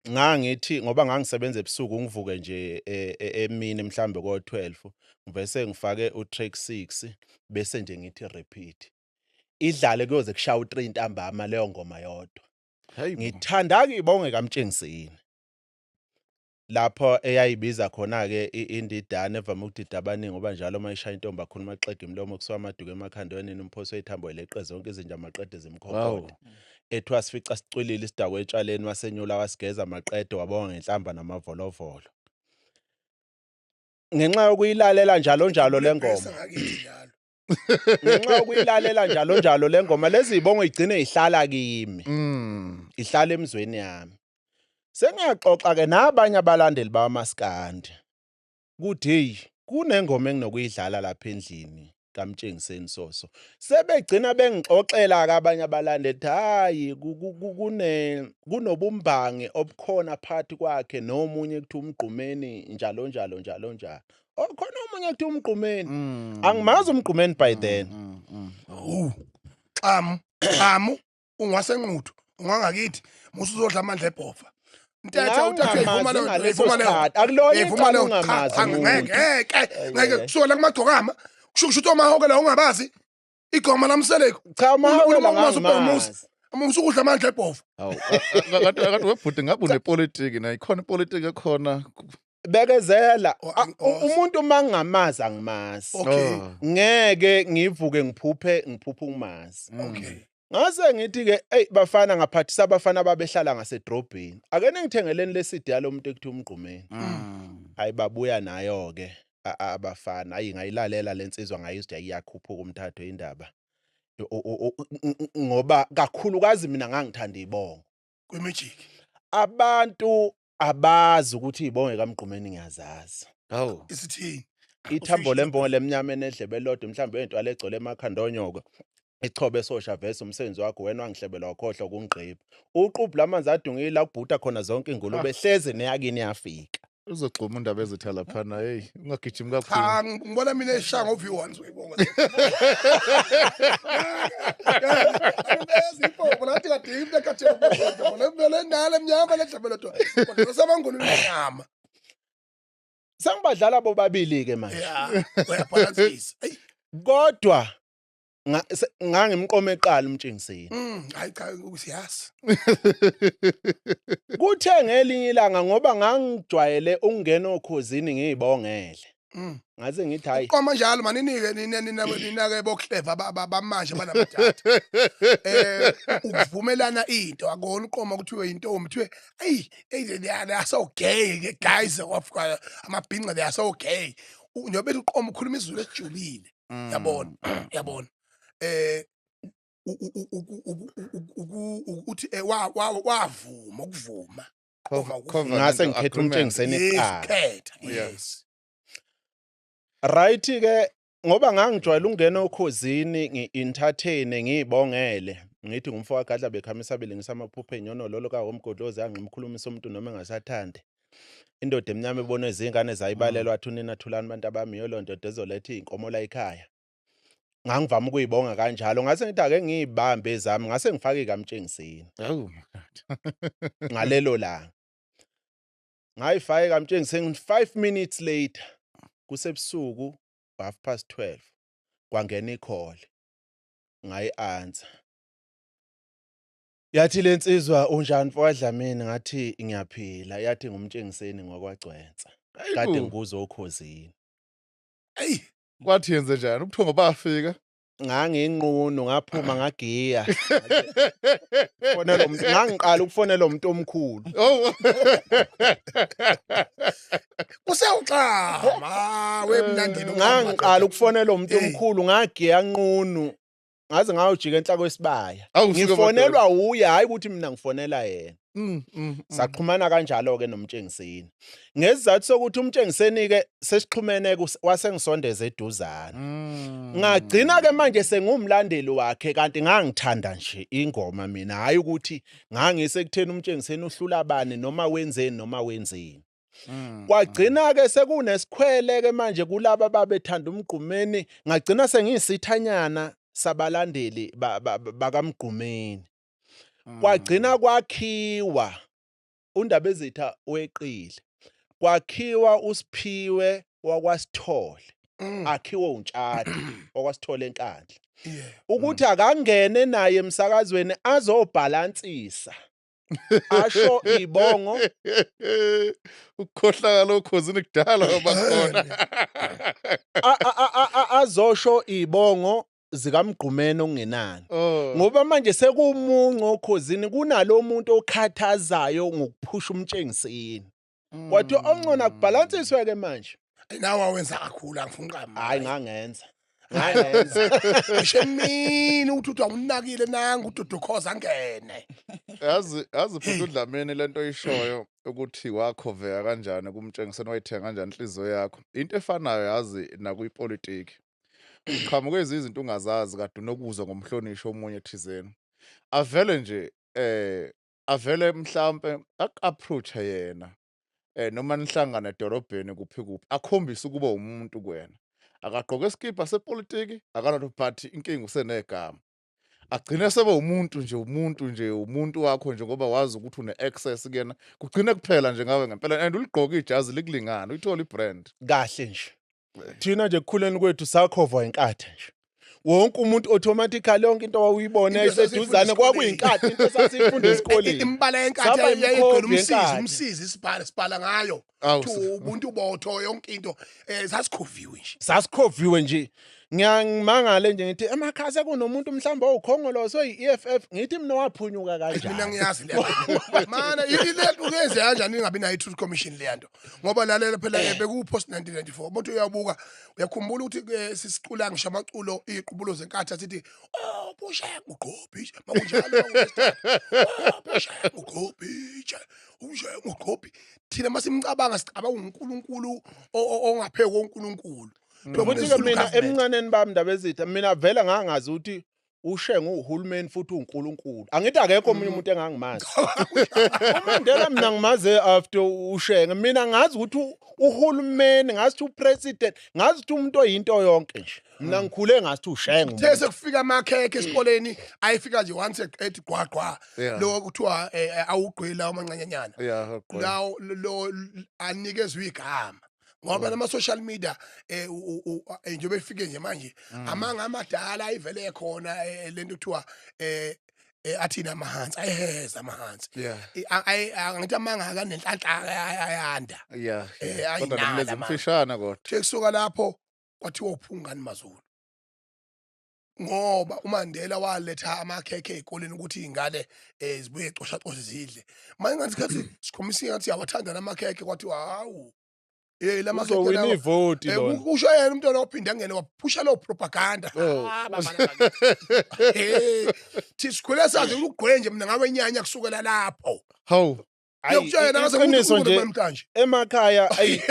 Ngangithi ngoba ngangisebenza ebusuku ngivuke nje emini mhlambe ko 12 ngivese ngifake u track 6 bese nje ngithi repeat. Idlale kuyoze kushaya u3 ntambama leyo ngoma yodwa. Hey. Bo. Ngithanda ke ibonge kaMtshengiseni. Lapho eyayibiza khona ke indidane evame ukudida abaningi ngoba njalo uma ishaya intombi akhuluma axega imlomo kusuka amaduku emakhanda wenini umphoso wethambo leqe zonke izinja maqede zimkhonkothe. Ethiwa sifica sicwilile isidakwe etshaleni wasenyula wasigeza maqede wabonga ngenhlamba namavolovolo. Ngenxa yokuyilalela njalo njalo le ngoma. Ngakithi njalo. Ngenxa yokuyilalela njalo njalo le ngoma, lezi zibongo igcine ihlala kimi. Ihlala emzweni yami. Sengiyaxoxa ke nabanye abalandeli bamaskandi. Kuthi hey, kunengoma enginokuyidlala lapha endlini kaMtshengiseni soso. Sebegcina bengixoxela ke abanye abalandeli, hayi, kunobumbangi obukhona phakathi kwakhe nomunye kuthiwa uMgqumeni, njalo njalo njalo njalo. Oh, khona omunye kuthiwa uMgqumeni. Angimazi uMgqumeni by then. Wu. Xamu, xamu, ungasenquthu, ungangakithi, musuzodla amandla ebhova. Ntethe uthathe ivuma Ngangamazi leyo ngaleso ivuma leyo. sikhathi. Akulona Ivuma icala leyo. ungamazi Cha, ngeke umuntu. ngeke ngeke kusuka la kumagcokama. Kusho ukuthi omahokela ungabazi. Igoma lamseleko. Cha, Uma umahokela umazi ubheka umuzi. ngangamazi. Musukudla amandla ebhova. Hawu, kanti webhuti ngabe unepolitiki na ikhona ipolitiki ekhona. Bekezela. Oh, Umuntu uma ngingamazi angimazi. Okay. Oh. Ngeke ngivuke ngiphuphe ukumazi. Okay. Ngase ngithi ke, ey bafana, ngaphathisa abafana babehlala ngasedrobheni. Ake ningithengeleni le CD yalo muntu ekuthiwa uMgqumeni. Hayi, babuya nayo ke abafana. Ayi, ngayilalela lensizwa, ngayizwa iyakhuphuka umthatho indaba. Ngoba kakhulukazi mina ngangithanda ibongo. Kwi-magic. Abantu abazi ukuthi ibongo kaMgqumeni ngiyazazi. Hawu. Isithini? Ithambo lembongo lemnyama enedlebe elodwa, mhlawumbe entwala egcwele emakhanda onyoka. Ichobe sosha vese umsebenzi wakho wena, wangihlebela wakhohlwa ukungigqiba. Uqubhu lamanzi adungile akubhuda khona zonke ingulube hleze neyakini yafika. Uzogxuma undaba ezitha laphana, hey, ungagijimi kakhulu. Cha, ngibona mina eshaya ngo-V1 soyibonga. Angibezi ibhobo lathi kade into ekade le ndala emnyama ledlebe lodwa. Kodwa samangulu inyama. Sengibadlala bobabili ke manje. Yeah, uyabhalansisa. Ey, Kodwa ngangimqoma eqala uMtshengiseni. Hayi cha, siyazi. Kuthe ngelinye ilanga, ngoba ngangijwayele ukungena okhozini ngiyibongele. Ngase ngithi hayi, Qoma njalo maninike nina nina nina ke bokuhleva bamanje banamadata. Ukuvumelana into akona uqoma kuthiwe intombi kuthiwe hey hey, they are so gay guys of amabhinca, they are so gay. Njengoba bethi uqoma ukhuluma isiZulu esijulile. Yabona, yabona. Ukuthi wavuma ukuvuma. Qoma ukuvuma. Ngase ngikhetha uMtshengiseni Yes, eqala. khetha. Yeah. Yes. Right ke, ngoba ngangijwayele ukungena okhozini ngi-entertain ngiyibongele. Ngithi ngumfo kaGadla bekhamisa belingisa amaphupho enyono lolo kaWomgodlozi angimkhulumisa umuntu noma engasathandi. Indoda emnyama ebonwe izingane zayibalelwa, athi unina thulani bantu abami, yiyo ndoda ezoletha iy'nkomo la ekhaya. Ngangivama ukuyibonga kanjalo, ngase ngithi ake ngiyibambe ezami, ngase ngifake kaMtshengiseni. Oh my God. Ngalelo langa. Ngayifaka kaMtshengiseni, 5 minutes later, kusebusuku 12:30, kwangena i-call. Ngayi-answer. Yathi lensizwa, "Unjani mfowethu Dlamini?" Ngathi ngiyaphila. Yathi nguMtshengiseni ngokwaGcwensa. Kade Ayibo. ngikuzwa okhozini. Ey, Kwathi yenze njani? Ubuthongo bafika. Nganginqunu, ngaphuma ngagiya. Fonela umuntu, ngangiqala ukufonela umuntu omkhulu. Oh. Kusewuxama wemnandini. Ngangiqala ukufonela umuntu Hey. omkhulu, ngagiya nqunu. Ngaze ngayojika enhla kwesibaya. Awu, suka. Ngifonelwa uye, hayi ukuthi mina ngifonela yena. Saxhumana kanjalo ke noMtshengiseni. Ngesizathu sokuthi uMtshengiseni ke sesixhumene wasengisondeza eduzane. Ngagcina ke manje sengumlandeli wakhe, kanti ngangithanda nje ingoma mina, hayi ukuthi ngangisekutheni uMtshengiseni uhlula bani noma wenzeni noma wenzeni. Kwagcina ke sekunesikhwele ke manje kulaba babethanda uMgqumeni, ngagcina sengiyisithanyana sabalandeli bakaMgqumeni. Kwagcina kwakhiwa undaba ezitha weqile. Kwakhiwa uSiphiwe wakwaSithole, akhiwe uNtshadi wakwaSithole eNkandla. Ukuthi akangene naye emsakazweni azobhalansisa. Asho ibongo. Ukukhohlakala okhozini kudala ngoba khona. Azosho ibongo zikaMgqumeni okungenani. Oh. Ngoba manje sekumuncu okhozini kunalo muntu okhathazayo ngokuphusha uMtshengiseni. Kwathi ongcona kubhalansiswe ke manje. Nawe awenza kakhulu, angifuni qamba. Hayi, ngangenza. Ngangenza. Ngisho emini uthi awunakile nangu uDudu Khoza angene. Yazi futhi uDlamini lento oyishoyo ukuthi wakhoveka kanjani kumtshengiseni, wayithenga kanjani inhliziyo yakho. Into efanayo yazi nakuyipolitiki. Uqhamuke izinto ungazazi kade unokuzwa ngomhlonishwa omunye thizeni. Avele nje avele mhlambe aku-approach yena noma nihlangana edorobheni kuphi kuphi, akhombise ukuba umuntu kuwena. Akagqoke isikibha sepolitiki, akanalo, but inkinga usenegama. Agcine sebe umuntu nje, umuntu nje, umuntu wakho nje, ngoba wazi ukuthi une-access kuyena. Kugcine kuphela nje ngawe ngempela, and uligqoke ijazi likulingana, uyithole i-brand. Kahle nje, thina nje ekukhuleni kwethu sakhovwa inkatha nje. Wonke umuntu automatically, yonke into wawuyibona Into esasiyifunda eseduzane kwakuyinkathi, into esasiyifunda esikoleni. Imbala yenkathi Saba yayigcwele imikhovu umsizi, yenkathi. umsizi sibhala ngayo. Awu, Kuthiwa ubuntu botho, yonke into sasikhoviwe nje. Sasikhoviwe nje. Ngiyangimangale nje, ngithi emakhaya sekunomuntu mhlawumbe owukhongolose oyi-EFF, ngithi mina waphunyuka Mina kanjani? ngiyazi le mana ile nto kuyenze kanjani ingabi nayo i-truth commission leya nto, ngoba lalela phela bekuwu-post 1994. Umuntu uyabuka, uyakhumbula ukuthi sisicula ngisho amaculo iy'qubulo zenkathi asithi, "Oh, Busheng ugqobhishe," makunjalo, "Oh, Busheng ugqobhishe, uBusheng ugqobhi." Thina masimcabanga sicabanga uNkulunkulu ongaphezu koNkulunkulu. Futhi-ke mina emncaneni bami, ndaba ezitha, mina vele ngangazi ukuthi uShenge uhulumeni futhi uNkulunkulu. Angithi akekho omunye umuntu engangimazi. UMandela mina ngimaze after uShenge. Mina ngazi ukuthi uhulumeni, ngazi ukuthi upresident, ngazi ukuthi umuntu oyinto yonke nje. Mina ngikhule ngazi ukuthi uShenge Kuthe umuntu. sekufika amakhekhe esikoleni, ayefika nje once ethi gwa gwa, lo kuthiwa awugqwela amancanyanyana lawo lo anikezwe igama, ngoba nama social media njengoba efike nje manje, amanga amadala ayivele khona, lento kuthiwa athina amahansi ayeheza amahansi. Angithi amanga akanenhlanhla ayanda. Kodwa Ayinala nomlenze manje. mfishane kodwa. Nje kusuka lapho kwathiwa uphungani Mazulu, ngoba uMandela waletha amakhekhe ey'koleni ukuthi iy'ngane zibuye cosha cosha zidle. Manje ngathi sikhathi sikhombisa ngathi siyawathanda lamakhekhe, kwathiwa hawu, la makhekhe Uzowina lawa ivoti lona. Kusho yena umntwana waphinde angene waphusha leyo propaganda. Oh. Ah, bafana bakithi. Thi sikhule sazi ukugqwe nje, mina ngawe nyanya kusukela lapho. Hawu. Ayi, Ngiyakutshela yena ngase iqiniso nje namhlanje. emakhaya, ayi,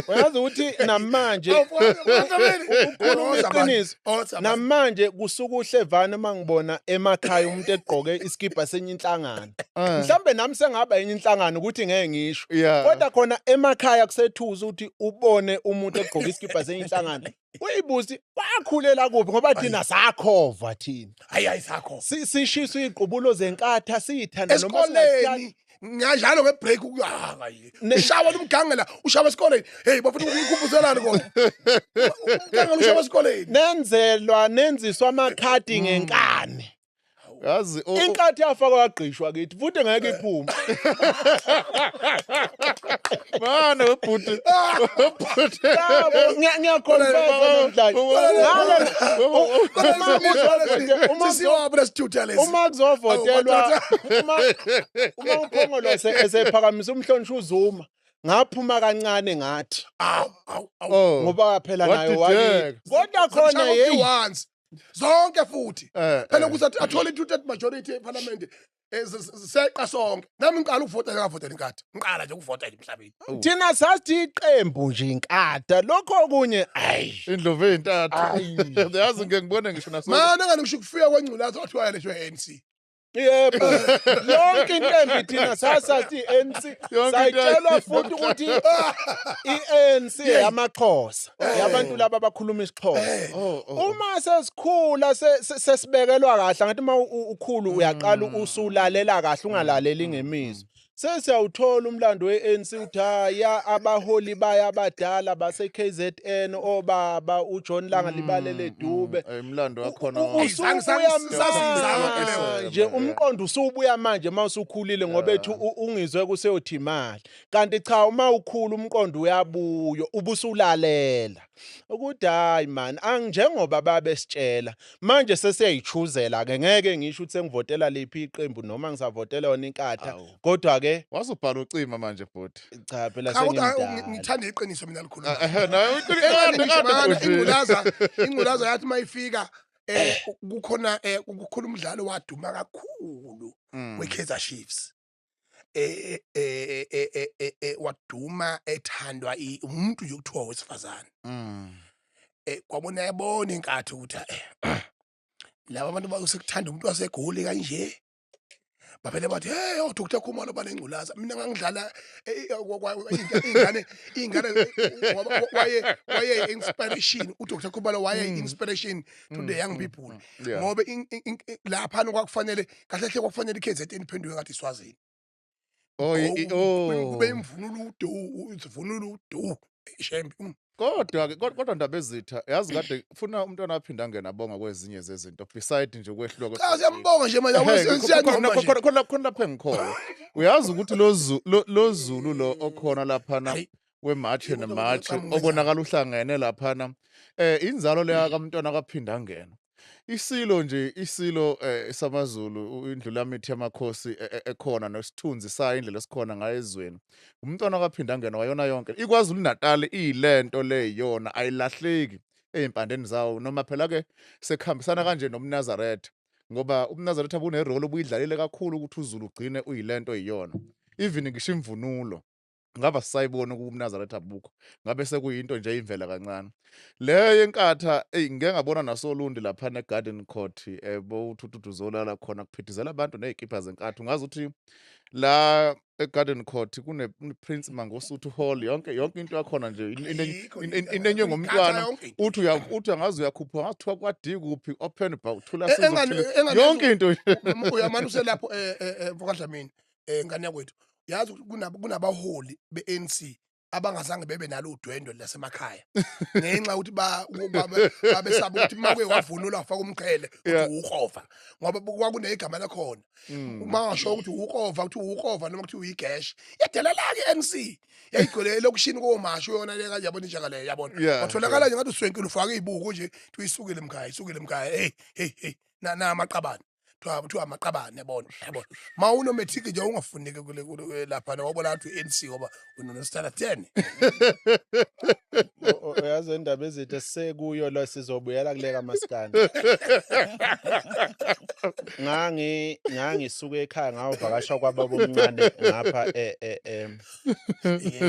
uyazi ukuthi namanje ukhuluma iqiniso, namanje kusuka uhlevana uma ngibona emakhaya umuntu egqoke isikibha senye inhlangano. Mhlambe nami sengaba enye inhlangano ukuthi ngeke ngisho, kodwa khona emakhaya kusethusa ukuthi ubone umuntu egqoke isikibha senye inhlangano, uyibuzi wakhulela kuphi, ngoba thina sakhova thina. Hayi hayi, sakho. Sishiswa iy'qubulo zenkatha, siyithanda noma singathandi. Esikoleni ngiyadlala ngebreak ukuyaka ushawa umgangela, ushawa esikoleni. Hey bafuna ukukhumbuzelana kodwa umgangela ushawa esikoleni. Nenzelwa, nenziswa amakhadi ngenkani. Yazi Inkathi yafakwa yagqishwa kithi futhi ngeke iphume. Mana webhuti. Webhuti. Yabo, ngiyaconfessa namhlanje. Sisiwabo lesithutha lesi. Uma kuzovotelwa, uma uphongolo esephakamisa umhlonishwa uZuma, ngaphuma kancane ngathi Awu awu awu. Oh. ngoba phela nayo Wadideka. wakithi, kodwa khona hey. Once zonke futhi phela ukuthi athole i-two-third majority eParliament, seqa sonke. Nami ngiqala ukuvota, ngavotela inkatha, ngiqala nje ukuvota nje emhlabeni. Thina sathi iqembu nje inkatha, lokho okunye ayi. Indlovu eyintathu. Ayi. Yazi ngeke ngibone ngisho naso. Mana ngane ngisho ukufika kwengculazi kwathiwa yalethwe ANC. Yebo, yonke into embi thina sasathi i-ANC. Yonke into Sayitshelwa futhi ukuthi i-ANC yamaXhosa, yabantu laba abakhuluma isiXhosa. Oh. Uma sesikhula sesibekelwa kahle, ngathi uma ukhulu uyaqala usulalela kahle, ungalaleli ngemizwa, sesiyawuthola umlando we-ANC uthi haya, abaholi bayo abadala base-KZN, obaba uJohn Langalibalele Dube. Umlando wakhona. Usubuya Zange- manje umqondo, usubuya manje uma usukhulile, ngoba ethi ungizwe kuseyothi imali, kanti cha, uma ukhula umqondo uyabuya, ubusulalela ukuthi hayi man, anginjengoba babesitshela. Manje sesiyayichuzela ke, ngeke ngisho ukuthi sengivotela liphi iqembu noma ngisavotela yona inkatha. Awu. Kodwa ke Wasubhala ucima manje bhuti. Cha phela, Cha, kodwa sengimdala. ngithanda iqiniso mina likhuluma. Nayo Ngisho mana, uqiniso. Ingculaza yathi mayifika, kukhona kukhona umdlalo waduma kakhulu weKaizer Chiefs, waduma ethandwa umuntu nje kuthiwa wesifazane. Kwabona yabona inkathi ukuthi laba abantu basekuthanda umuntu waseGoli kanje. Bavele bathi, "Hey, oh Dr Khumalo banengculaza." Mina ngangidlala iy'ngane ngoba waye inspiration uDr Khumalo, waye inspiration to the young people. Ngoba laphana kwakufanele kahle hle kwakufanele iKZN iphenduke ngathi iSwazini. Oh, oh. Kube imvunulo udu, isivunulo udu. Shembe. Kodwa ke kodwa ndaba ezitha, yazi kade funa umntwana aphinde angene abonga kwezinye zezinto beside nje ukwehluka. Cha, siyambonga nje manje, yabo, siyancoma nje. Khona lapho engikhona. Uyazi ukuthi lo Zulu lo okhona laphana Hayi. we-march and Yebo, march qhamuka. obonakala uhlangene laphana, inzalo leya kamntwana kaphinda angena. Isilo nje, isilo samaZulu, indlulamithi yamakhosi ekhona nesithunzi sayo, indlela esikhona ngayo ezweni. Umntwana kaphinda angena wayona yonke. IKwaZulu Natal iyilento leyona ayilahleki ey'mpandeni zawo, noma phela ke sekuhambisana kanje nomNazaretha, ngoba umNazaretha bune-role obuyidlalile kakhulu ukuthi uZulu ugcine uyilento eyiyona. Even ngisho imvunulo ngaba sisayibona ukuMnazaretha bukho, ngabe sekuyinto nje imvela kancane leyo yenkatha. Eyi, ngike ngabona nasolundi laphana eGarden Court, bowuthi uzolala khona, kuphithizela abantu ney'kibha zenkatha. Ungazi ukuthi la eGarden Court kune Prince Mangosuthu Hall, yonke yonke into yakhona nje Ayikho into inenywe inkatha ngomntwana. Yonke into. Uthi angazi uyakhuphuka, ngathiwa kwadi kuphi, open bar, uthula yonke into. Uyamane uselapho, mfokaDlamini, ngane yakwethu, yazi ukuthi kunabaholi be-ANC abangazange bebe nalo udwendwe lasemakhaya ngenxa yokuthi babesaba ukuthi uma kuye wavunula wafaka umqhele ukuthi uwukrova, ngoba kwakunegama lakhona. Uma ngasho ukuthi uwukrova, ukuthi uwukrova noma kuthi uyigesh, yadelela-ke i-ANC, yayigcwele elokishini komasho yona le kanje, yabona, injengaleyo, yabona. Watholakala nje ngathi uswenkile, ufake iy'buko nje, kuthiwa isukile mkhaya, isukile mkhaya, hey hey hey, na amaqabane, kuthiwa amaqabane, yabona, yabona. Ma uno-matric nje ungafuneki kule lapha, wabona ngathi u-ANC ngoba uno-standard 10. Uyazi indaba ezithi sekuyo lo, sizobuyela kule kaMaskandi. Ngangisuka ekhaya ngayovakasha kwababa omncane ngapha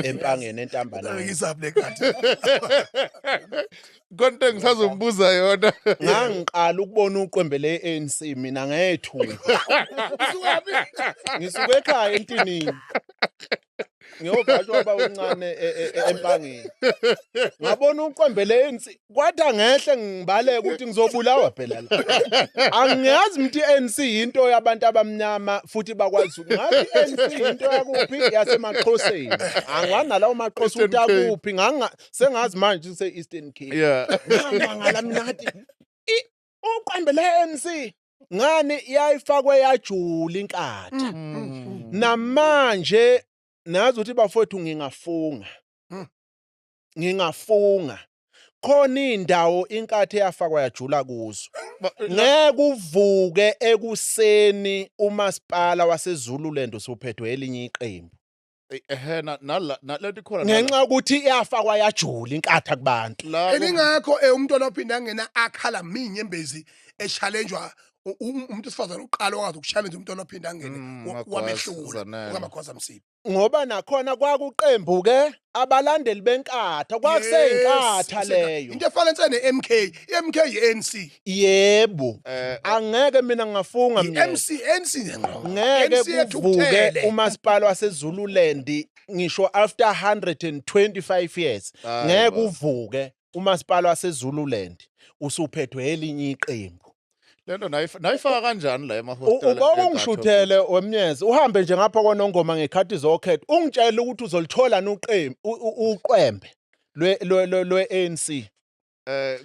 eMpangeni, eNtambanani. Ngisaphi le khathi? Konke ngisazombuza yona. Ngangiqala ukubona uqembe le-ANC mina ngethuka. Usukaphi? Ngisuka ekhaya eNtinini. Ngiyovakasha kwababa omncane eMpangeni. Ngabona uqembe le-ANC, kwathi angehle ngibaleke ukuthi ngizobulawa phela la. Angiyazi ukuthi i-ANC into yabantu abamnyama futhi bakwazi. Ngathi i-ANC into yakuphi, yasemaXhoseni. Angani nalawo maXhosa Eastern ukuthi Cape. akuphi, nganga sengazi manje use Eastern Cape. Ngamangala mina, ngathi uqembe le-ANC ngani yayifakwe yajula inkatha. Namanje nazi ukuthi bafowethu ngingafunga. Ngingafunga. Khona indawo inkathi eyafakwa yajula kuzo. Ngeke uvuke ekuseni umasipala waseZululand usuphethwe elinye iqembu. Ehhe, nala nalento ikhona. Ngenxa yokuthi iyafakwa yajula inkatha kubantu. La Elingakho umntwana ophinda angena akhala minyembezi e-challenge-wa umuntu wesifazane uqala wakwazi uku-challenge umntwana ophinda angene Magwaza, wamehlula Zanele. ukaMagwaza Msibi. Ngoba nakhona kwakuqembu ke abalandeli benkatha, kwakuseyinkatha Yes, leyo. Into efana nse ne-MK, i-MK i-ANC. Yebo. Angeke mina ngafunga mina. I-MC, ANC ngqo. Ngeke ANC kuvuke yethukuthele. umasipala waseZululand ngisho after 125 years. Hayi Ngeke bo. uvuke umasipala waseZululand usuphethwe elinye iqembu. Lento nayifaka kanjani la emahostela? Uba ungishuthele wemnyezi, uhambe nje ngapha kwaNongoma ngekhathi zokhetho, ungitshele ukuthi uzolithola nuqembu uqwembe lwe ANC.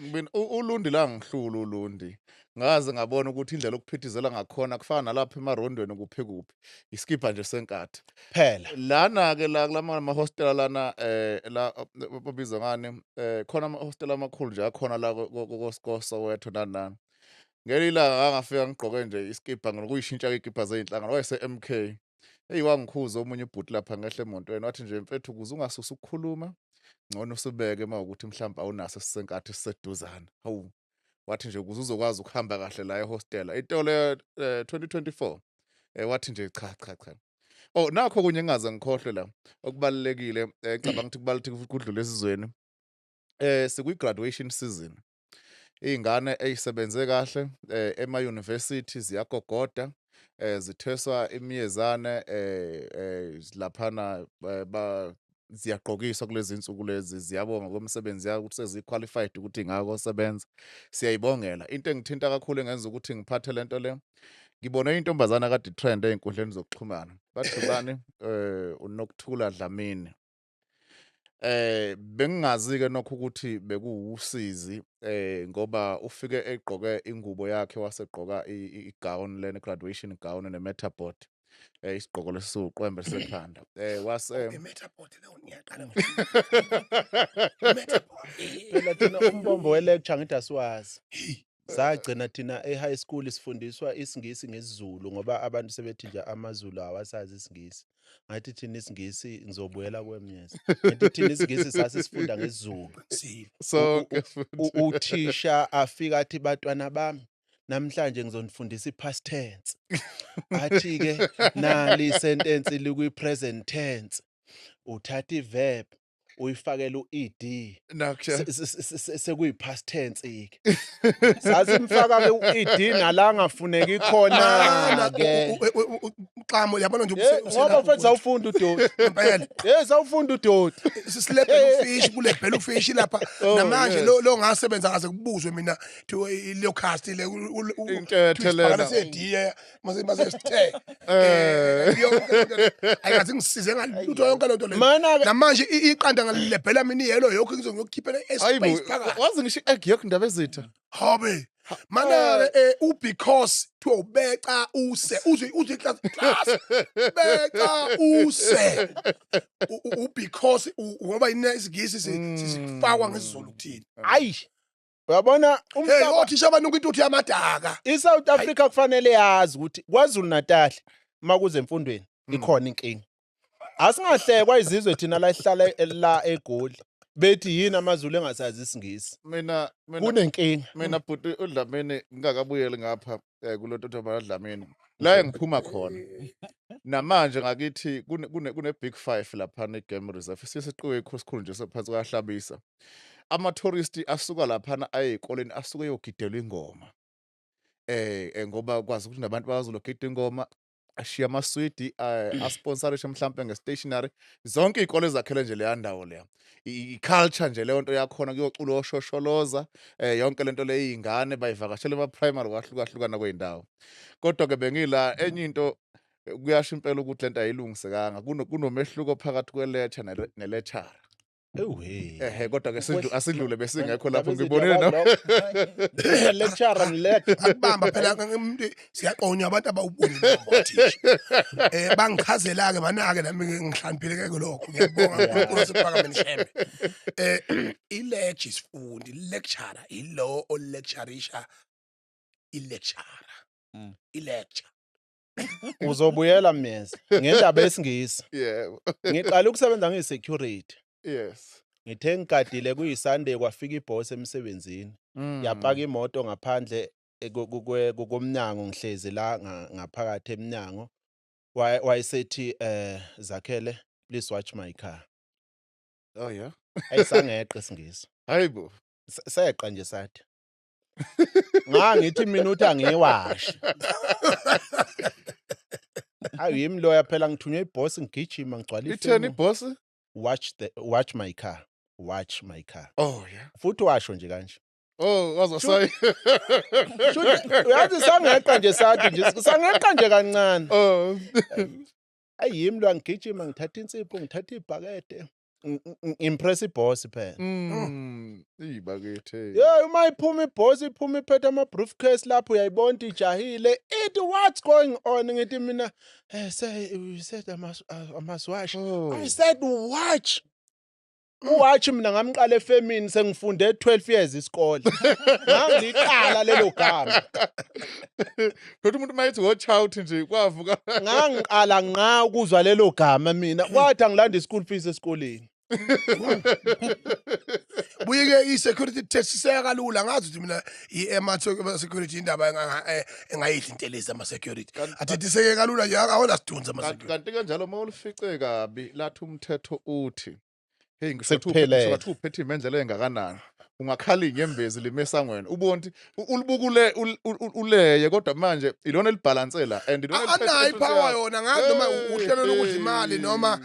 Mina uLundi la ngihlula uLundi. Ngaze ngabona ukuthi indlela okuphithizela ngakhona kufana nalapha emarondweni kuphi kuphi. Iskipha nje senkathi. Phela. Lana ke la kulama mahostela lana, la babizwa ngani, khona amahostela amakhulu nje akhona la ko Soweto nani nani. Ngelilanga ngangafika ngigqoke nje iskipha ngokuyishintsha ikipha zeyinhlangano wayese MK. Hey, wangikhuza omunye ubhuti lapha ngehle emontweni, wathi nje, "Mfethu, ukuze ungasusa ukukhuluma ngcono usibeke mawukuthi mhlawumbe awunaso sisenkathi siseduzane." Hawu. Wathi nje ukuze uzokwazi ukuhamba kahle la ehostela. Itolo 2024. Wathi nje cha cha cha. Oh, nakho kunye engaze ngikhohlwe la okubalekile, ngicabanga ukuthi kubalulekile kudlule esizweni. Sikwi graduation season. Iy'ngane ey'sebenze kahle ema university ziyagogoda, zithweswa imiyezane laphana, ba ziyagqokiswa kulezi insuku lezi, ziyabonga komsebenzi yayo ukuthi sezi-qualified ukuthi ingakosebenza. Siyayibongela. Into engithinta kakhulu engenza ukuthi ngiphathe lento le, ngibone intombazana kade trend ey'nkundleni zokuxhumana. Bathi bani, uNokuthula Dlamini. Bengingazi-ke nokho ukuthi bekuwusizi ngoba ufike egqoke ingubo yakhe, wasegqoka i-gown lena, graduation gown, ne-mortarboard, isigqoko lesiwuqwembe sekhanda, wase I-mortarboard leyo ngiyaqala. I-mortarboard. Phela thina umbombo we-lecture ngithi asiwazi. Sagcina thina e-high school sifundiswa isiNgisi ngesiZulu ngoba abantu sebethi nje amaZulu awasazi isiNgisi. Ngathi thina isiNgisi, ngizobuyela kwemnyeza. Ngathi thina isiNgisi sasisifunda ngesiZulu. Silo. Sonke futhi. Uthisha afika athi, "Bantwana bami, namhlanje ngizonifundisa i-past tense." Athi ke nali sentence likwi present tense. Uthatha i-verb uyifakele u-ed. Nakusha. Sekuyi past tense ke. Sasimfaka ke u-ed nala ngafuneki khona ke. Xamo, yabona nje. Ngoba mfethu sawufunda udoti. Impela. Sawufunda udoti. Sisilebhela ufishi, kulebhela ufishi lapha. Oh, Namanje yes. lo ngasebenza ngaze kubuzwe mina thiwa leyo cast le Intethe lena. sediye mase sithe yonke ayikaze ngisize ngalutho yonke lento le. Mana ke Namanje iqanda ngalilebhela mina iyelo yonke, ngizongiyokhiphela Hayibo, espace phakathi. wazi ngisho i-egg yolk, indaba ezitha. Habe mana u-because thiwa ubeca use uzwe class class beca use u-because ngoba ine isiNgisi sifakwa ngesiZulu kuthini. Ayi. Uyabona Hey, umhlaba othisha abanuka intuthu yamadaka. iSouth Africa kufanele yazi ukuthi KwaZulu Natal makuze emfundweni ikhona inkinga. Asingahlekwa izizwe thina la sihlala la eGoli. Bethi yini amaZulu engasazi isiNgisi? Mina Kunenkinga. Mina bhuti uDlamini, ngingakabuyeli ngapha kulonto ntombazana Dlamini la engiphuma khona namanje ngakithi kune big five lapha e-game reserve, sisiqiwe esikhulu nje sephansi kwaHlabisa. Ama-tourist asuka laphana aye ey'koleni asuke eyogidela ingoma, ngoba kwazi ukuthi nabantu bakwaZulu ingoma, ashiya amaswidi, asponsorishe mhlampe nge-stationery zonke iy'kole ezakhele nje leya ndawo leya. I-culture nje leyo nto yakhona, kuyocula oshosholoza, yonke lento leyo, iy'ngane bayivakashela ema-primary kwahlukahlukana kwey'ndawo. Kodwa-ke bengila enye into, kuyasho impela ukuthi lento ayilungisekanga. Kunomehluko phakathi kwe-lecture ne-lecturer. Ewe. Ehe, kodwa-ke asidlule, besingekho lapho. Ndaba Ngibonile ezitha lecturer lecture. Akubamba phela umuntu, siyaqonywa abantu abawuboni umlomo othisha. Bangichazela-ke mana-ke nami ngihlaniphile ke lokho. Ngiyabonga uNkulunkulu osephakameni Shembe. I-lecture isifundi, lecturer ilo olecturisha i-lecturer. I-lecture. Uzobuyela Myeza ngendaba yesiNgisi. Yebo. Ngiqala ukusebenza ngiyi-security. Ngithe ngigadile kuyi-Sunday, kwafika ibhosi emsebenzini. Yapaka imoto ngaphandle komnyango, ngihlezi la ngaphakathi emnyango. Wayesethi "Zakhele, please watch my car." Oh yeah. Ayisangeqe isiNgisi. Hayibo. Seqa nje sathi. Ngangithi mina uthi angiyiwashe. Ayi, yimi loya phela, ngithunywe ibhosi, ngigijima ngigcwala Itheni ifemu. ibhosi? Watch my car. Watch my car. Oh yeah. Futhi washo nje kanje. Oh, wazo sayi. Shuthi uyazi sangeqa nje sathi nje sangeqa nje kancane. Oh. Ayi, yimi lo, ngigijima ngithatha insipho, ngithatha ibhakede. Impress ibhosi phela. Ibakithi. Yeah, uma iphuma ibhosi, iphuma iphethe ama briefcase lapho, uyayibona ijahile. Ithi, "What's going on?" Ngithi mina, "Say you said I must wash." Oh. I said watch. Uwatch mina ngamqala efemini, sengifunde 12 years isikole. Ngangiqala lelo gama. Kodwa umuntu mayethi watch out nje kwavuka. Ngangiqala nqa ukuzwa lelo gama mina. Kwathi angilanda i-school fees esikoleni. Buye-ke i-security test seyakalula, ngazi ukuthi mina i-security indaba engayidla intelezi ama-security. Athethiseke kalula nje, awona sidunzi ama-security. Kanti kanjalo uma ulifice kabi lathi umthetho uthi Hey, ngisho kuthiwa Sekuphelele. kuthiwa uphethe imendlela engakanani, ungakhala iy'nyembezi lime esangweni, ubone ukuthi ulibukule uleye, kodwa manje ilona elibhalanse la and ilona eliphethe Anayo into ipower yakho. yona, ngazi noma Hey, uhlelo lokudla imali noma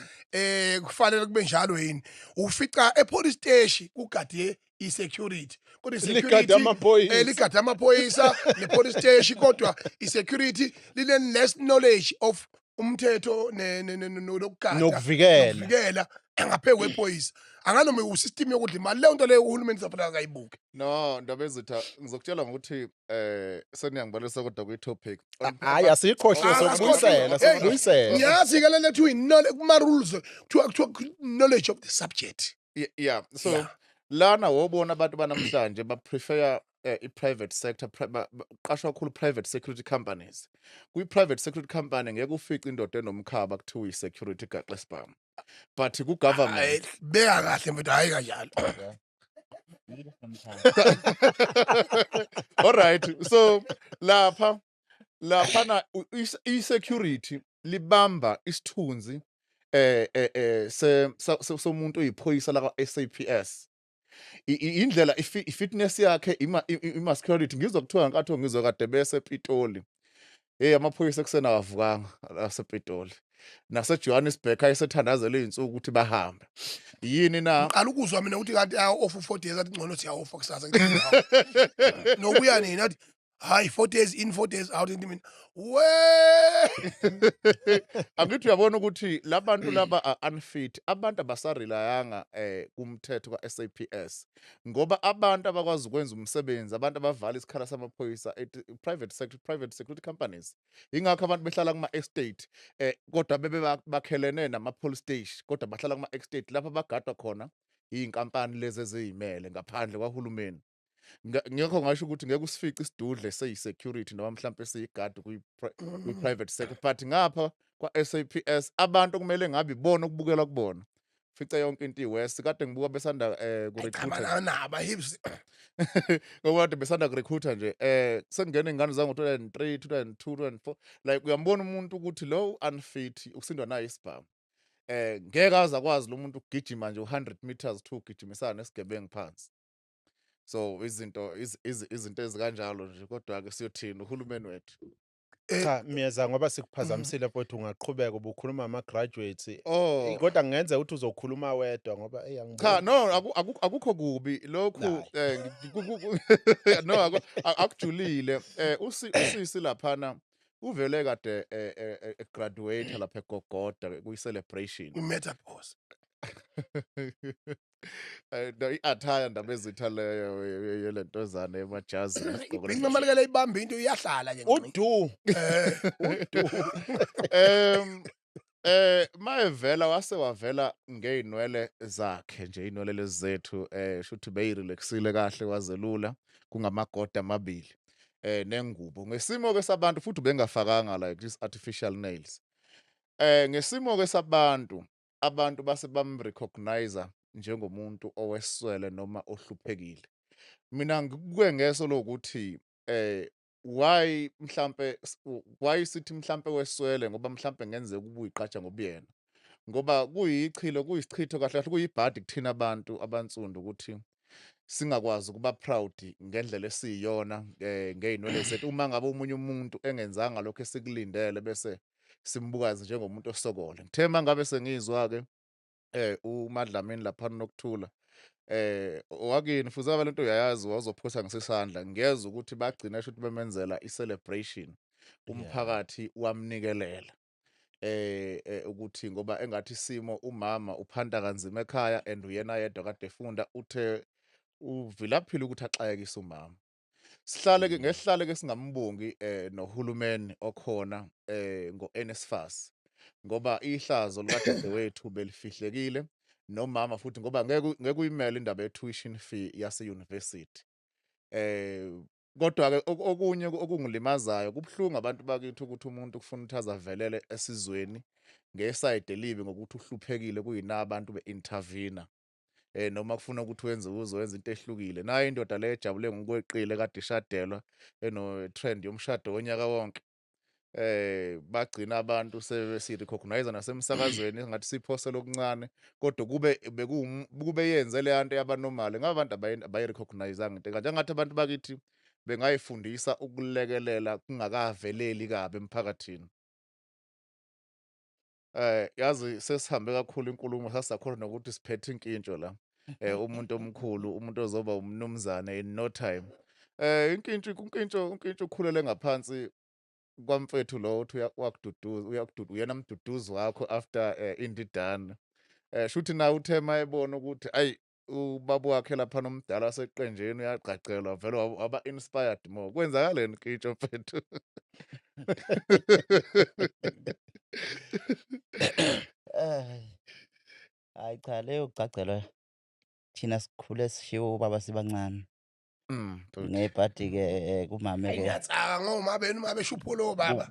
kufanele kube njalo yini. Ufica epolice station kugade i-security, kodwa Ligade i-security amaphoyisa. Ligade amaphoyisa ne-police station, kodwa i-security line less knowledge of umthetho nokugada Nokuvikela. Nokuvikela ngaphezu kwephoyisa. Anganoma usystem yokudla imali leyo nto leyo, uhulumeni safanele akayibuke. No, ndaba ezitha, ngizokutshela ngokuthi seniyangibalisa kodwa kwi-topic. Hayi, asikhohliwe, Ah, sokubuyisela, asikhohliwe. Hey, sokubuyisela. Ngiyazi-ke le lethiwa kuma-rules kuthiwa knowledge of the subject. Yeah, so lana wobona abantu banamhlanje ba-prefer i-private sector, qashwa kakhulu private security companies. Kwi-private security company ngeke ufice indoda enomkhaba kuthiwa i-security gaxe sibhamu, but ku-government Hayi, beka kahle mfethu, hhayi kanjalo. Yile nomkhaba. All right, so laphana i-security libamba isithunzi somuntu oyiphoyisa la ka-SAPS. Indlela i-fitness yakhe, ima-security, ngizwa kuthiwa nkathi ngizwa kade bese ePitoli, hey, amaphoyisa ekuseni awavukanga asePitoli naseJohannesburg, ayesethandazela iy'nsuku ukuthi bahambe yini na. Ngiqala ukuzwa mina ukuthi kanti aya-off 4 days, athi ngcono siya-offa kusasa. Ngithi, "Hawu." Nokuya nini, athi hayi, 4 days in, 4 days out. Ngithi mina, we Angithi uyabona ukuthi labantu laba are unfit, abantu abasarelayanga kumthetho ka-SAPS, ngoba abantu abakwazi ukwenza umsebenzi, abantu abavala isikhala samaphoyisa private sector, private security companies. Ingakho abantu behlala kuma-estate, kodwa bebe bakhelene nama-police station, kodwa bahlala kuma-estate lapho abagadwa khona iy'nkampani lezi eziyimele ngaphandle kwahulumeni. Ngekho ngasho ukuthi ngeke usifice isidudle seyi-security noma mhlampe siyigadi kwi-private sector, but ngapha kwa-SAPS abantu kumele ngabe ibona okubukela kubona, fice yonke into i-worse. Kade ngibuka besanda Cha, ku-recruiter naba hips. Ngoba kade besanda ku-recruiter nje, sekungena iy'ngane zango-2003, 2002, 2004. Like, uyambona umuntu ukuthi lo unfit, usindwa nayo isibhamu, ngeke aze akwazi lo muntu ukugijima nje u-100 meters to ugijimisana nesigebengu phansi. So izinto izinto ezikanjalo nje, kodwa-ke siyothini, uhulumeni wethu. Cha Myeza, ngoba sikuphazamisile mfowethu, ungaqhubeka, ubukhuluma ama-graduates. Oh. Kodwa kungenzeka ukuthi uzokhuluma wedwa ngoba eyi, Cha, angiboni. no, akukho kubi lokhu. Hayi. No, akujulile. Usisi laphana uvele kade graduate lapha eGogoda kuyi celebration. I-menopause. No, i-attire, ndaba ezitha leyo yelentozana emajazi nesigqoko. Ibhinqa malikele ibambe into, iyahlala nje nqi. Udu udu. Mayevela wase wavela ngeinwele zakhe nje, inwele lezi zethu, shuthi beyirelaxile kahle, wazelula kungamagoda amabili nengubo. Ngesimo ke sabantu futhi bengafakanga like these artificial nails. Ngesimo ke sabantu, abantu base bamrecognize njengomuntu oweswele noma ohluphekile. Mina ngikuke ngeso lokuthi why mhlambe why sithi mhlambe weswele, ngoba mhlambe ngenzeka ubuyigqaja ngobuyena, ngoba kuyichilo, kuyisichitho kahle kahle, kuyibhadi kuthina abantu abansundu ukuthi singakwazi ukuba proud ngendlela esiyiyona ngey'nwele zethu, uma ngabe omunye umuntu engenzanga lokho esikulindele, bese simbukaze njengomuntu osokole. Ngithe uma ngabe sengizwa-ke uMadlamini laphana nokuthula owakini futhi ngabe lento uyayazi, wazophosa ngesisandla, ngiyezwa ukuthi bagcina shuthi bemenzela i-celebration, umphakathi wamnikelela ukuthi ngoba engathi isimo, umama uphanda kanzima ekhaya and uyena yedwa kade efunda, uthe uvilaphile ukuthi axakekise umama. Sihlale ke ngesihlale ke singambongi nohulumeni okhona ngo-NSFAS, ngoba ihlazo likadadewethu belifihlekile, nomama futhi, ngoba ngeke uyimele indaba ye-tuition fee yase-university. Kodwa ke okunye okungilimazayo, kubuhlungu abantu bakithi ukuthi umuntu kufuna ukuthi azavelele esizweni ngesayidi elibi ngokuthi uhluphekile, kuyina abantu be-intervene noma kufuna ukuthi wenze uzowenza into ehlukile. Nayo indoda le ejabule ngokweqile kade ishadelwa, eno trend yomshado wonyaka wonke. Bagcina abantu sebesi-recognize nasemsakazweni ngathi siphosela okuncane, kodwa kube kube yenze leya nto yaba-normal, ngabe abantu abayi-recognise-anga into ekanje. Engathi abantu bakithi bengayifundisa ukulekelela kungakaveleli kabi emphakathini. Yazi sesihambe kakhulu inkulumo, sasakholwa nokuthi siphethe inkintsho la. Umuntu omkhulu, umuntu ozoba umnumzane in no time. Inkintsho unkintsho unkintsho ukhulele ngaphansi kwamfethu lo uthi wakududuza, uyakududuza, uyena mduduzi wakho after indidane. Shuthi nawe uthe mayebona ukuthi ayi ubaba wakhe lapha nomdala waseqenjini uyagqagqelwa, vele waba inspired more. Kwenzakaleni Nkintsho mfethu? Hayi cha, leyo kugcagcelwa thina sikhule sishiwo ubaba sibancane. Bhuti. Ngebhadi ke kumame ke. Ngiyatsaka ngoma benu uma beshuphulo baba.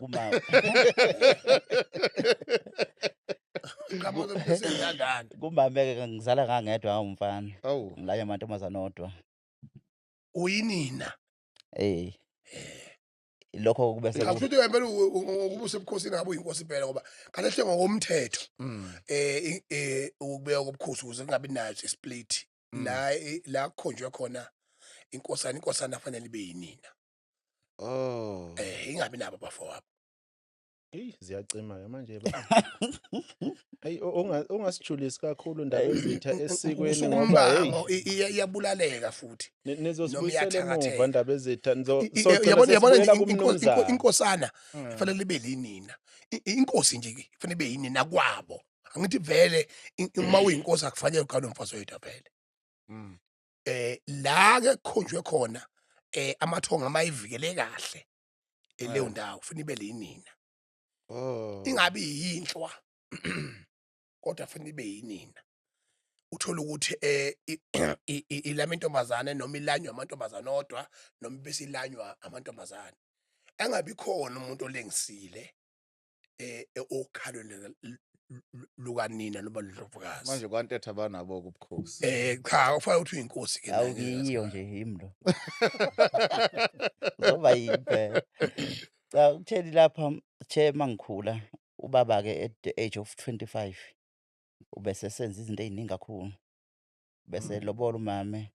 Nqamuza umsindandana. Kumame ke ngizala ngangedwa ngumfana. Awu. Ngilanye amantombazane odwa. Uyinina. Eh. Lokho kube Cha, seku futhi impela ukuba usebukhosini ngabe uyinkosi impela, ngoba kahle hle ngokomthetho ukubeka kobukhosi ukuze kungabi nayo split la kukhonjwe khona inkosana, inkosana fanele ibe yinina. Oh. Ingabi nabo abafowabo. Eyi, ziyacima ke manje ba. Eyi, ungasijulisi kakhulu ndaba ezitha esikweni ngoba hey Umbango iyabulaleka futhi. Nizosibuyisela emuva iyathakatheka. ndaba ezitha sogcina Yabona yabona nje sesibuyela kumnumzane. inkosana kufanele ibe linina. Inkosi nje ke kufanele ibe yinina kwabo. Angithi vele uma uyinkosi akufanele uqale umfazi oyedwa vele. La ke kukhonjwe khona amathonga mayivikele kahle leyo ndawo kufanele ibe linina. Oh. Ingabi yinhlwa kodwa kufanele ibe yinina. Uthola ukuthi ilama intombazane noma ilanywa amantombazane odwa noma bese ilanywa amantombazane. Engabi khona umuntu olengisile okhalweni lukanina noma lundlovukazi. Manje kwantetha banabo ubukhosi. Cha, kufanele ukuthi uyinkosi ke naye. Awukiyo nje yimi lo. Uzoba yimphela. Cha, kutheni lapha the mangikhula ubaba ke at the age of 25 ubese senza izinto eziningi kakhulu. Bese lobola umame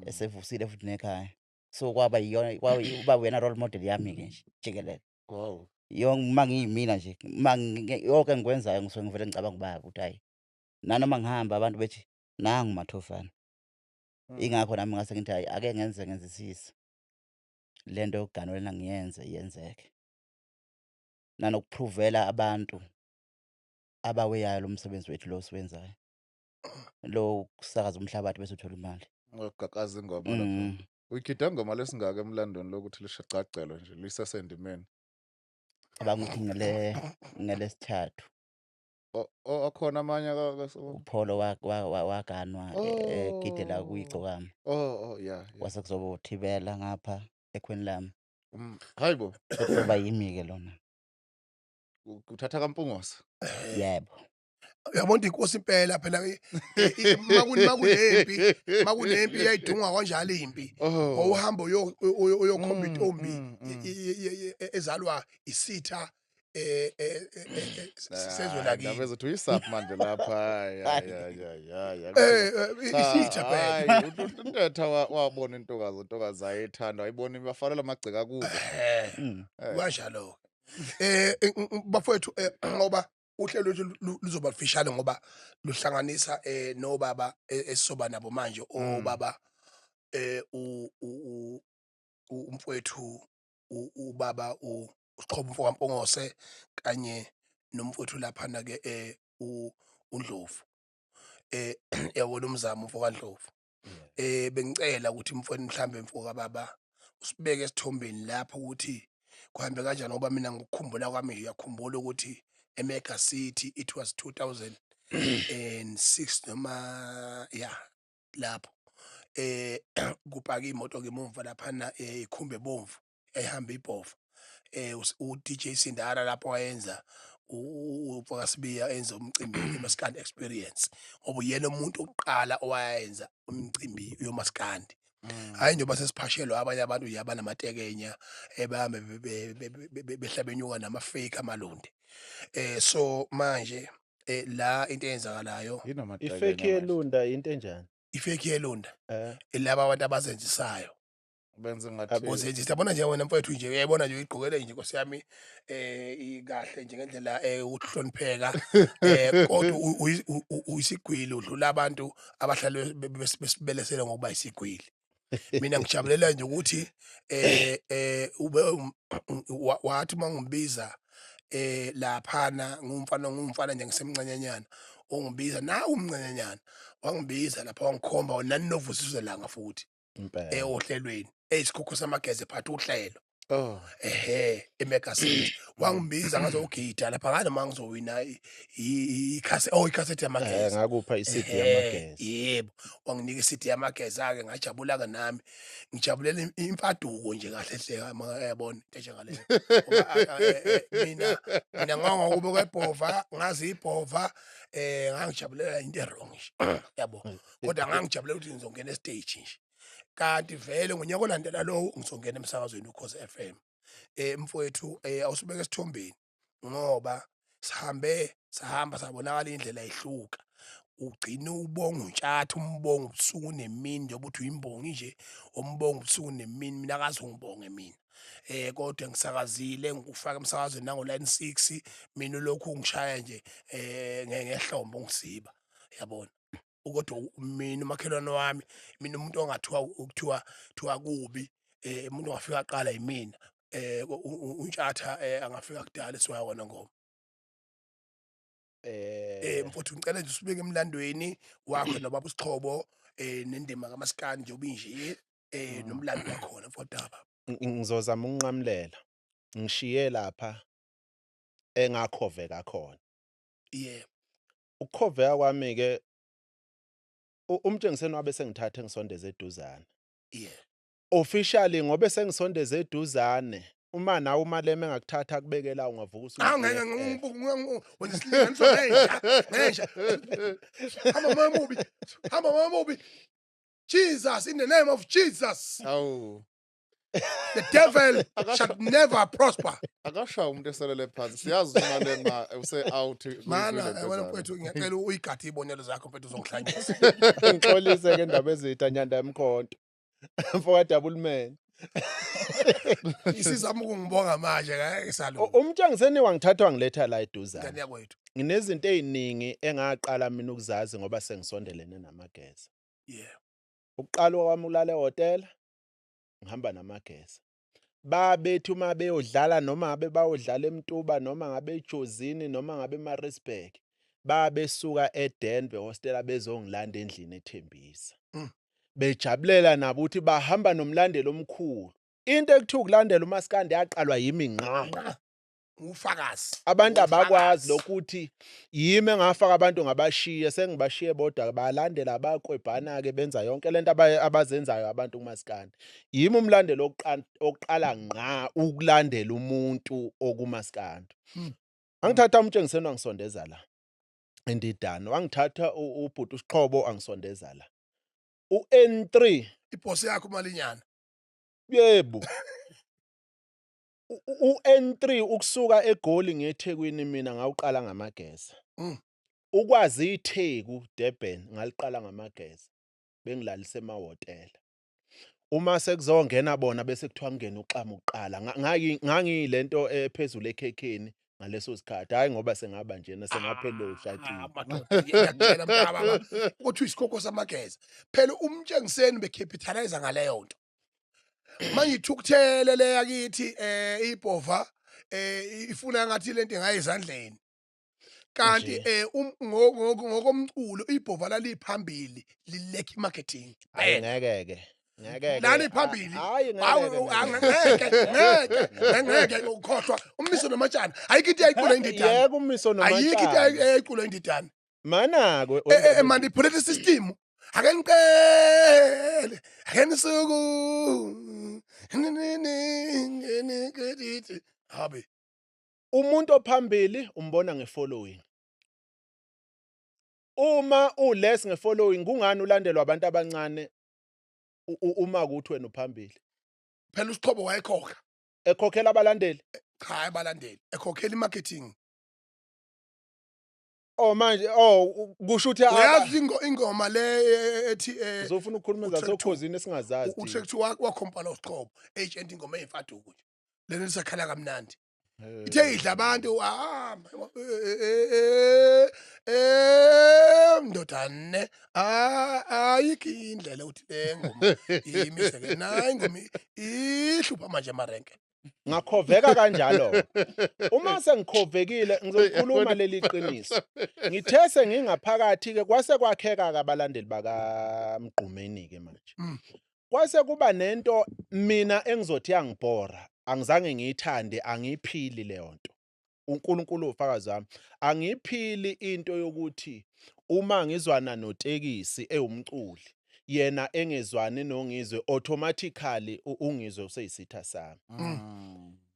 esevusile futhi nekhaya. So kwaba yiyona kwaba ubaba uyena role model yami ke nje jikelele. Wow. Yonke uma ngiyimina nje uma yonke engikwenzayo ngisuke ngivele ngicabanga ubaba ukuthi hayi nanoma ngihamba abantu bethi nangu Mathofana. Ingakho nami ngase ngithi hayi ake ngenze ngenzisise. Lento yokuganwa lena ngiyenze yenzeke. Nanokuprovela abantu abaweyayo lo msebenzi wethu lo siwenzayo. Lo kusakaza umhlabathi bese uthola imali. Ngokugaqaza ingoma lapha. Uyigida ngoma lesingaka emlandweni lokuthi lishaqagcelwe nje lisasendimeni. Cabanga ukuthi ngelesithathu. Akhona amanye uPholo waganwa egidela kuyigcokama. Oh yeah. Kwase kuzoba uThibela ngapha ekhweni lami. Hayibo. Sekuzoba yimi ke lona. Uthatha kaMpungose. Yebo. Uyabona inkosi impela phela makunempi iyayidunga kanjalo impi. Oh. Wawuhamba uyokhomba intombi ezalwa isitha sezwe lakini. Ndaba ezethu uyisaphi manje lapha? Hayi hayi hayi hayi. Isitha phela. Hayi, uNtetha wabona intokazi ayithanda, wayibona ibafanele amagceka kubo. Kanjalo. Bafowethu, ngoba uhlelo lwethu luzoba lufishane ngoba luhlanganisa nobaba esisoba nabo manje, obaba umfowethu ubaba uSiqhobo umfo kaMpungose kanye nomfowethu laphana ke uNdlovu. Yabona umzamo umfo kaNdlovu. Bengicela ukuthi mfowethu mhlambe mfo kababa usibeke esithombeni lapho ukuthi kuhambe kanjani, ngoba mina ngikukhumbula kwami ngiyakhumbula ukuthi eMega City it was 2006 noma yeah lapho kupaka imoto ngemuva laphana ikhumbe ebomvu ehamba ibhova, u DJ Sindara lapho wayenza uMfokasibiya enza umcimbi eMaskandi Experience, ngoba uyena umuntu oqala owayenza umcimbi yomaskandi. Hhayi, njengoba sesiphashelwa abanye abantu nje abanamatekenya ebahambe behla benyuka nama-fake amalonde. So manje la into eyenzakalayo. Yini amatekenya Ifake manje? Yelunda into enjani? Ifake yelunda Eh laba abantu abazenzisayo. Benze ngathi Ozenzisa, yabona nje wena mfowethu nje, uyayibona nje, uyigqokele nje, nkosi yami, ikahle nje ngendlela ukuhlonipheka, kodwa uyisigwili, udlula abantu abahlale besibelesele ngokuba isigwili. Mina ngijabulela nje ukuthi ube wathi uma ngibiza laphana, ngumfana nje, ngisemncanyanyana, ungibiza na umncanyanyana, wangibiza lapha, wangikhomba nani novusizwe langa futhi Impela. Ohlelweni eyisikhukhu samageze, phatha uhlelo. Oh. Ehe, eMega City wangibiza, ngazogida lapha ngane uma ngizowina ikhase, oh, ikhasethi yamagezi. Ngakupha iCD Ehhe, yamagezi. Yebo, wanginika iCD yamageza ke, ngajabula ke nami, ngijabulela imfaduko nje kahle hle, yabona into enjengaleyo. Ngoba, mina ngangokube kwebhova, ngazi ibhova, ngangijabulela into e-wrong nje, yabo, kodwa ngangijabulela ukuthi ngizongena e-stage nje, kanti vele ngonyaka olandela lowo ngizongena emsakazweni uKhozi FM. Mfowethu, awusibeke esithombeni, ngoba sihambe sahamba sabonakala indlela ihluka, ugcina ubonga uNtshatha, umbonga ubusuku nemini, njengoba uthi uyimbongi nje, umbonga ubusuku nemini. Mina akaze ungibonge mina, kodwa ngisakazile, ngikufaka emsakazweni nango line 6. Mina lokhu ngishaya nje ngehlombe, ungisiba, yabona, kodwa mina umakhelwane wami, mina umuntu ongathiwa ukuthiwa thiwa kubi, umuntu ongafika aqala yimina. UNtshatha angafika kudala esiwaya kona ngoma. Mfowethu, ngicela nje usibeke emlandweni wakho nobaba uSixhobo, nendima kaMaskandi njengoba inje, nomlando wakhona, mfowethu. Ngizozama ukunqamulela. Ngishiye lapha engakhoveka khona. Ukukhoveka kwami ke, umtshengiseni wabe sengithathe ngisondeze eduzane. Officially, ngobe sengisondeze eduzane, uma nawe uMalema engakuthatha kubekela, ungavuka Ah, ngeke wenza isilinganiso ngenja, ngenja. Hamba moya mubi. Hamba moya mubi. Jesus, in the name of Jesus. Awu. The devil shall never prosper. Akashawa umuntu eselele phansi. Siyazi uMalema use out. Mana, wena mfowethu, ngiyacela uyigade ibonelo zakho, mfowethu, uzongihlanyisa. Ngixolise ke, indaba ezitha nyanda yemkhonto. Mfoka Double Man. Isizama ukungibonga manje, ngeke salunga. Umtshengiseni wangithatha wangiletha la Ngane eduzane. yakwethu. Nginezinto eziningi engaqala mina ukuzazi ngoba sengisondelene namageza. Ukuqala kwami ulala ehhotela ngihamba namageza. Babethi uma beyodlala, noma ngabe bayodlala eMtuba, noma ngabe eJozini, noma ngabe eMaritzburg, babesuka eDenver hostela bezongilanda endlini eThembisa. Bejabulela nabo ukuthi bahamba nomlandeli omkhulu. Into ekuthiwa ukulandela uMaskandi yaqalwa yimi ngqa. Nqa. Ufakazi. Abantu abakwazi Ufakazi. lokuthi yimi engafaka abantu, ngabashiye, sengibashiye bodwa, balandela, bakwebhana-ke, benza yonke lento abazenzayo abantu kumaskandi. Yimi umlandeli oqala ngqa ukulandela umuntu okumaskandi. Angithatha umtshengiseni wangisondeza la eNdidane, wangithatha ubhuti uSixhobo angisondeza la u-N3. Ibhosi yakho malinyana. Yebo. U-N3 ukusuka eGoli ngeThekwini mina ngawuqala ngamageza. Ukwazi iTheku, Durban, ngaliqala ngamageza. Bengilalise emahhotela. Uma sekuzongena bona bese kuthiwa kungena uXamu kuqala. Ngangiyilento ephezulu ekhekheni ngaleso sikhathi. Hayi, ngoba sengaba njena sengaphelele Ah, ushadile. madoda, ngiyakutshela mntakababa ukuthi uyisikhokho samageza. Phela umtshengiseni be-capitalize ngaleyo nto. Manje ithukuthele le yakithi, ibhova ifuna ngathi lento ingayizandleni. Kanti Nje. ngokomculo ibhova laliphambili, lilekhi marketing. Hayi, Phela. ngeke ke. Ngeke ke. Lali phambili. Hayi, Hawu, ngeke. Angeke, ngeke, ngeke ukhohlwa uMiso noMatshana. Ayikho into eyayicula indidane. Yeke uMiso Ayikho into noMatshana. eyayicula indidane. Mana-ke Manipulate system. Ake niqele, ake nisuku. Habe. Umuntu ophambili umbona nge-following. Uma u-less nge-following, kungani ulandelwa abantu abancane? Uma kuthi wena uphambili. Phela uSixhobo wayekhokha. Ekhokhela abalandeli. Cha, abalandeli, ekhokhela i-marketing. Oh manje, oh, kusho ukuthi Uyazi ingoma le ethi Uzofuna ukukhuluma u-track two. zasokhozini esingazazi thina. U-track 2 wakhompa uSixhobo agent ingoma eyifaduku nje lena lisakhala kamnandi, ithe idla abantu, ah ndodane, ah, ayikho indlela ukuthi le ngoma imise ke nayi ingoma ihlupha manje emarenke. Ngakhoveka kanjalo. Uma sengikhovekile ngizokhuluma leli qiniso. Ngithe sengingaphakathi ke kwase kwakheka ke abalandeli bakaMgqumeni ke manje. Kwase kuba nento mina engizothi yangibhora, angizange ngiyithande, angiyiphili leyo nto. uNkulunkulu ufakazi wami. Angiyiphili into yokuthi uma ngizwana notekisi ewumculi, yena engezwani noNgizwe, automatically uNgizwe useyisitha sami.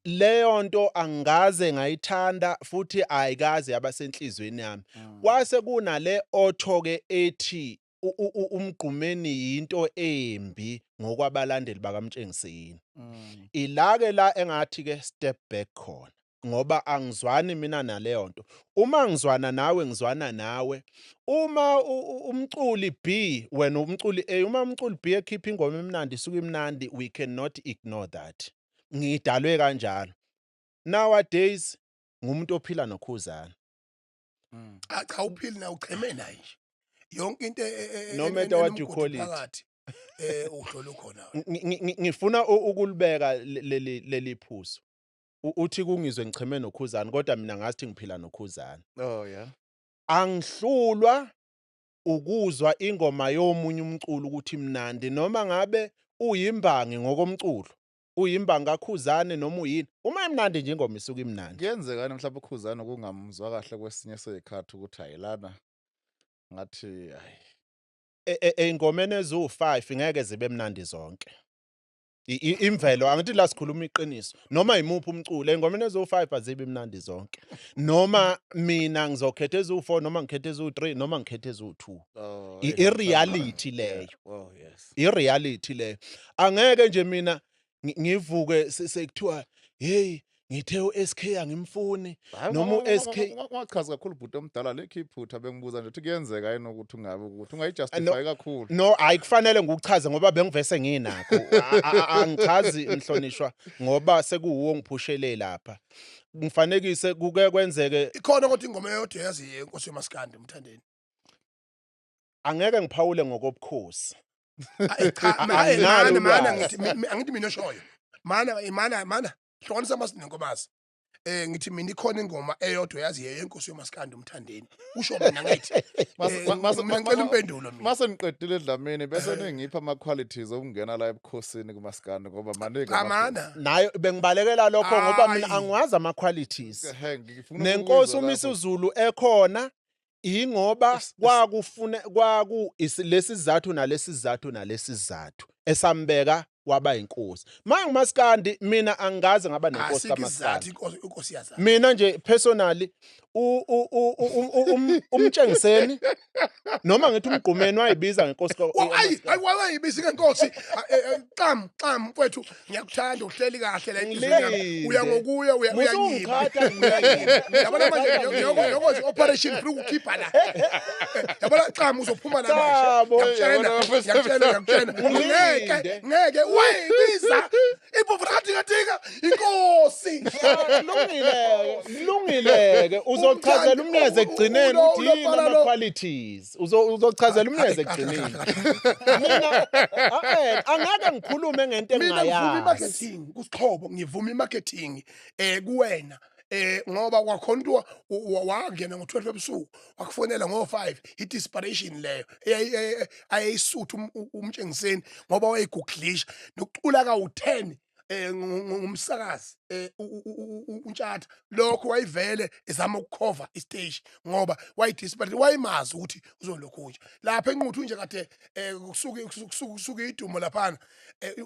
Leyo nto angikaze ngayithanda futhi ayikaze yaba senhlizweni yami. Kwase kunale auto ke ethi uMgqumeni yinto embi ngokwabalandeli bakaMtshengiseni. Ilake la engathi ke step back khona, ngoba angizwani mina naleyo nto. Uma ngizwana nawe, ngizwana nawe. Uma umculi B, wena umculi A, uma umculi B ekhipha ingoma emnandi, isuke imnandi, we cannot ignore that. Ngidalwe kanjalo. Nowadays ngumuntu ophila noKhuzana. Ah, cha, uphili na ucheme naye nje yonke into No matter what you enomgodi call it. phakathi, uhlole ukhona. Ngifuna ukulibeka leli phuzu. Uthi kungizwe ngicheme noKhuzana, kodwa mina ngathi ngiphila noKhuzana. Oh yeah. Angihlulwa ukuzwa ingoma yomunye umculo ukuthi imnandi, noma ngabe uyimbangi ngokomculo, uyimbangi kaKhuzane noma uyini, uma imnandi nje ingoma isuke imnandi. Kuyenzeka mhlawumbe uKhuzane kungamuzwa kahle kwesinye seyikhathi ukuthi ayilana ngathi hayi. Ey'ngomeni eziwu-5 ngeke zibe mnandi zonke. Imvelo angithi la sikhuluma iqiniso, noma yimuphi umculo, ey'ngomeni eziwu-5 azibi mnandi zonke, noma mina ngizokhetha eziwu-4, noma ngikhetha eziwu-3, noma ngikhetha eziwu-2. Oh, I-reality leyo. Oh yes. I-reality leyo. Angeke nje mina ngivuke sekuthiwa hey, ngithe u-SK angimfuni noma u-SK. Ungachazi kakhulu bhuti omdala, lekho iphutha bengibuza nje ukuthi kuyenzeka yini ukuthi ungabe ukuthi ungayijustify kakhulu. No, ayikufanele ngikuchaze ngoba bengivese nginakho. Angichazi mhlonishwa ngoba sekuwuwo ngiphushele lapha. Ngifanekise kuke kwenzeke. Ikhona kodwa ingoma eyodwa yazi yenkosi yomaskandi uMthandeni? Angeke ngiphawule ngokobukhosi. Ayi, cha, Anginalo mana mana ulwazi. Ngithi angithi mina oshoyo, mana mana mana, hlukanisa amasi nenkomazi. Ngithi mina ikhona ingoma eyodwa yazi yenkosi yomaskandi uMthandeni, usho mina ngithi mina ngicela impendulo mina. Mase niqedile Dlamini, bese ningipha ama qualities okungena la ebukhosini kumaskandi, ngoba maningi. Cha, mana. Nayo bengibalekela lokho ngoba mina Ayi. angiwazi ama qualities. Ehhe, ngifuna Nenkosi ukukuzwa uMisa lapho. uZulu ekhona ingoba kwakufune kwaku lesi sizathu nalesi sizathu nalesi sizathu esambeka waba inkosi. Manje uMaskandi mina angikaze ngaba nenkosi Asikho kaMaskandi. isizathu, inkosi yazazi. Mina nje personally uMtshengiseni noma ngithi uMgqumeni wayibiza ngenkosi Ayi ayi, wayibiza ngenkosi. Xam xam mfowethu, ngiyakuthanda, uhleli kahle la enhliziyweni yami. Ngilinde. Uya ngokuya Musu uyanyiba. ungikhatha, ngilinde. Yabona manje yoko operation free ukukhipha la. Yabona xam, uzophuma la manje. Chabo. Ngiyakutshela, Yabona, ngiyakutshela, ngiyakutshela. Ngilinde. Ngeke ngeke wayibiza ibhovu katika tika inkosi. Kulungile, kulungile-ke, uzochazela umneze ekugcineni ukuthi yini ama-qualities. Uzochazela umneze ekugcineni. Mina angeke ngikhulume ngento Mina ngivuma engingayazi. i-marketing kusixhobo, ngivuma i-marketing kuwena, ngoba kwakhona umuntu wangena ngo-12 ebusuku wakufonela ngo-5, i-desperation leyo ayeyisutha uMtshengiseni ngoba wayeguglisha nokucula kawu-10 ngumsakazi uNtshatha, lokho wayivele ezama ukukhova istage ngoba wayedesperate, wayimazi ukuthi uzolokhu nje lapha enquthu nje kade kusuke kusuke idumo laphana,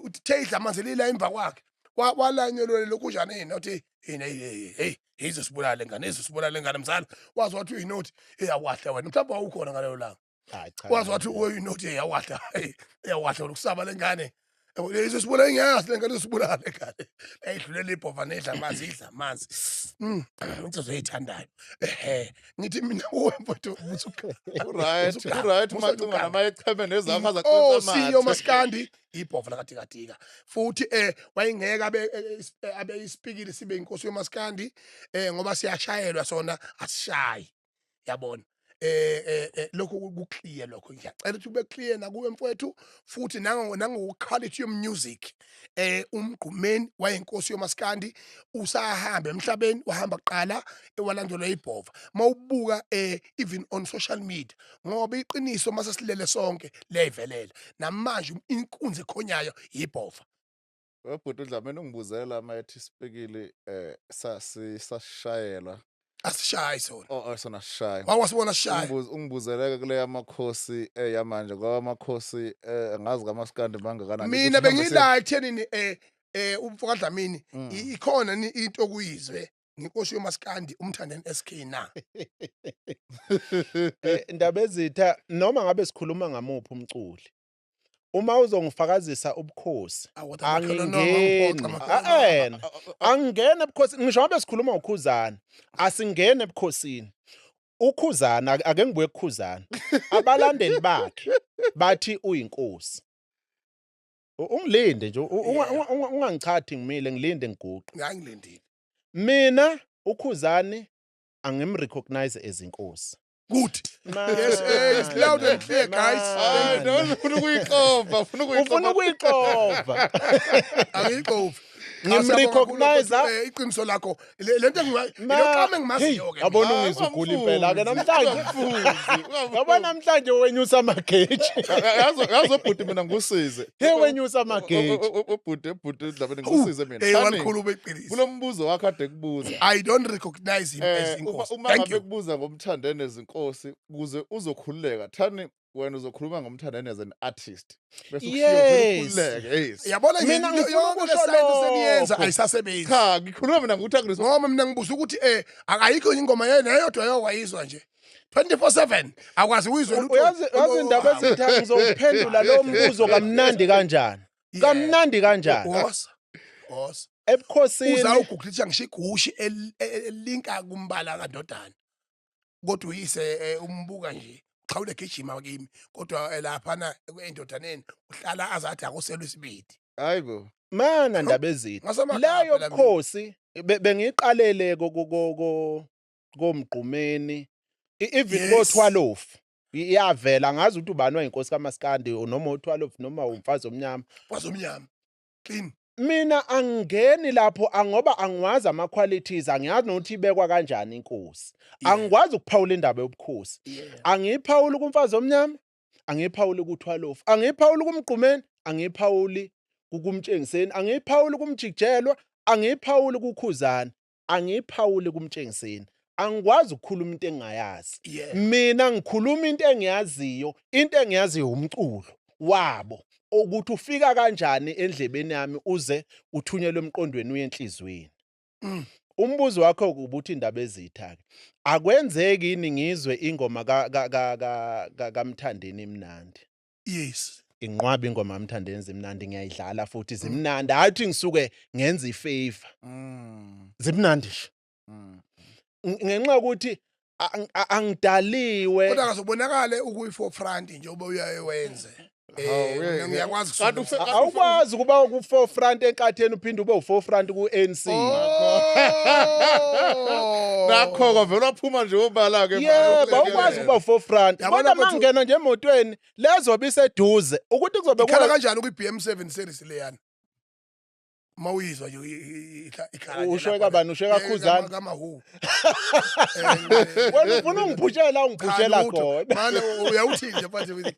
uthe idla amanzi lila emva kwakhe walanyelwe lokhu njani uthi hey hey hey, izosibulala lengane, izosibulala lengane mzala, wazi wathi uyinothi eyawahle wena, mhlawumbe wawukhona ngalelo langa. Hayi cha. Wazi wathi uyinothi yawadla, yawadla ukusaba lengane. Yabo, izosibulala, ngiyazi lengane izosibulala lengane. Ayidlulela ibhova nedla amanzi, idla amanzi. Insizwa eyithandayo. Ehhe, ngithi mina kuwe mfowethu Uright, uright uMacingwane mayecheme nezakho azaconsa Oh, amathe. siyo maskandi ibhova lakaTikatika. Futhi wayengeke abe isipikili sibe inkosi yomaskandi ngoba siyashayelwa sona asishayi. Yabona. Lokho ku-clear lokho, ngiyacela ukuthi kube clear nakuwe mfowethu, futhi nango quality yo music. UMgqumeni wayinkosi yomaskandi, usahamba emhlabeni, wahamba kuqala ewalandelwa ibhova. Mawubuka even on social media, ngoba iqiniso mase silele sonke liyayivelela namanje, inkunzi ekhonyayo ibhova. Webhuti uDlamini ungibuzela mayethi isipikili sasi sashayelwa. Asishayi sona. Oh, sona sishaya. Wawasibona sishaya. Ungibuzeleke kule yamakhosi eyamanje, ngoba amakhosi angazi kamaskandi mangakanani. Mina ukuthi mhlawumbe bengila ekuthenini umfo kaDlamini, ikhona ni into okuyizwe ngenkosi yomaskandi uMthandeni SK na? Indaba ezitha, noma ngabe sikhuluma ngamuphi umculi, uma uzongifakazisa ubukhosi, Awu, kodwa makhelwane wami angingeni. angiphoxa, makhelwane wami. A-ena angingeni ebukhosini. Ngisho ngabe sikhuluma ngoKhuzana, asingeni ebukhosini. UKhuzana, ake ngibuye kuKhuzana, abalandeli bakhe bathi uyinkosi. Ungilinde nje, ungangichathi, ngimile, ngilinde, ngiguqe. Ngangilindile. Mina uKhuzani angimrecognize as inkosi. Good. Yes, it's loud and clear, guys. Hayi, no, ufuna ukuyixova, ufuna Ufuna ukuyixova. ukuyixova. Angiyixovi. Ngimrecognize. Iqiniso lakho lento engimaziyo Hey, ke. yabona Ah, ungizwe ugula impela ke ungamfuzi, namhlanje. ungamfuzi. Yabona namhlanje wenyusa amageji. Yazi ubhuti, mina ngikusize. Hey, wenyusa amageji. Ubhuti Dlamini, ngikusize mina. Eh, Thani, walikhuluma iqiniso. kulo mbuzo wakho ade kubuza. I don't recognize him as inkosi. Uma Thank ngabe you. kubuza ngoMthandeni ezinkosi, ukuze uzokhululeka, thani wena uzokhuluma ngoMthandeni as an artist bese ukushiya uvele ukhululeke, yes. Yabona nje, Mina ngifuna yonke le ukusho science seniyenza lokho. ayisasebenzi. Cha, ngikhuluma mina ngokuthi Ngoba mina ngibuza ukuthi akayikho ingoma yena eyodwa yokwayizwa nje. 24/7 akwazi uyizwe lutho. Uyazi indaba ezitha, ngizowuphendula lo mbuzo kamnandi kanjani? Kamnandi kanjani? Wosa. Wosa. Ebukhosini Uza uguglisha ngisho igushi elinka kumbala kandodana. Kodwa uyise umbuka nje xhawule gijima kimi, kodwa laphana endodaneni uhlala azathi akuselwe isibindi. Hayibo. Mana ndaba ezitha. Ngasemakapa Leyo la mina. bukhosi bengiyiqalele ko ko ko koMgqumeni, even koThwalofu iyavela, ngazi ukuthi ubani wayinkosi kaMaskandi, noma uThwalofu noma umfazi omnyama. Wazomnyama. Clean. Mina angingeni lapho angoba angiwazi ama-qualities, angiyazi nokuthi ibekwa kanjani inkosi. Angikwazi ukuphawula indaba yobukhosi. Angiyiphawuli kumfazi omnyama, angiyiphawuli kuThwalofu, angiyiphawuli kuMgqumeni, angiyiphawuli kuMtshengiseni, angiyiphawuli kuMjikijelwa, angiyiphawuli kuKhuzani, angiyiphawuli kuMtshengiseni. Angikwazi ukukhuluma into engingayazi. Mina ngikhuluma into engiyaziyo. Into engiyaziyo umculo wabo, ukuthi ufika kanjani endlebeni yami uze uthunyelwe emqondweni uye enhliziyweni. Umbuzo wakho ubuthi indaba ezitha ke, akwenzeki yini ngizwe ingoma ka ka ka ka kaMthandeni imnandi? Yes. Inqwaba ingoma kaMthandeni zimnandi, ngiyayidlala futhi zimnandi, hayi ukuthi ngisuke ngenza ifavor. Zimnandi nje. Ngenxa yokuthi angidaliwe. Kodwa akazobonakale ukuyi-forefront nje ube uyaye wenze. Hawu, Mina ngiyakwazi Kanti kusuka. Awukwazi ukuba ku-forefront enkatheni uphinde ube u-forefront ku-ANC. Oh. Nakho kwavela waphuma nje obala ke. Yebo, awukwazi ukuba u-forefront. Yabona Kodwa mfethu- mangena nje emotweni lezobe iseduze ukuthi kuzobe Ikhala kanjani kwi-BM7 series leyana? Mawuyizwa nje ikhala nje Usho lapha. kabani? Usho kaKhuzani? Kamahu. Wena ufuna ungiphushela, ungiphushela khona. Manje uyawuthini nje manje,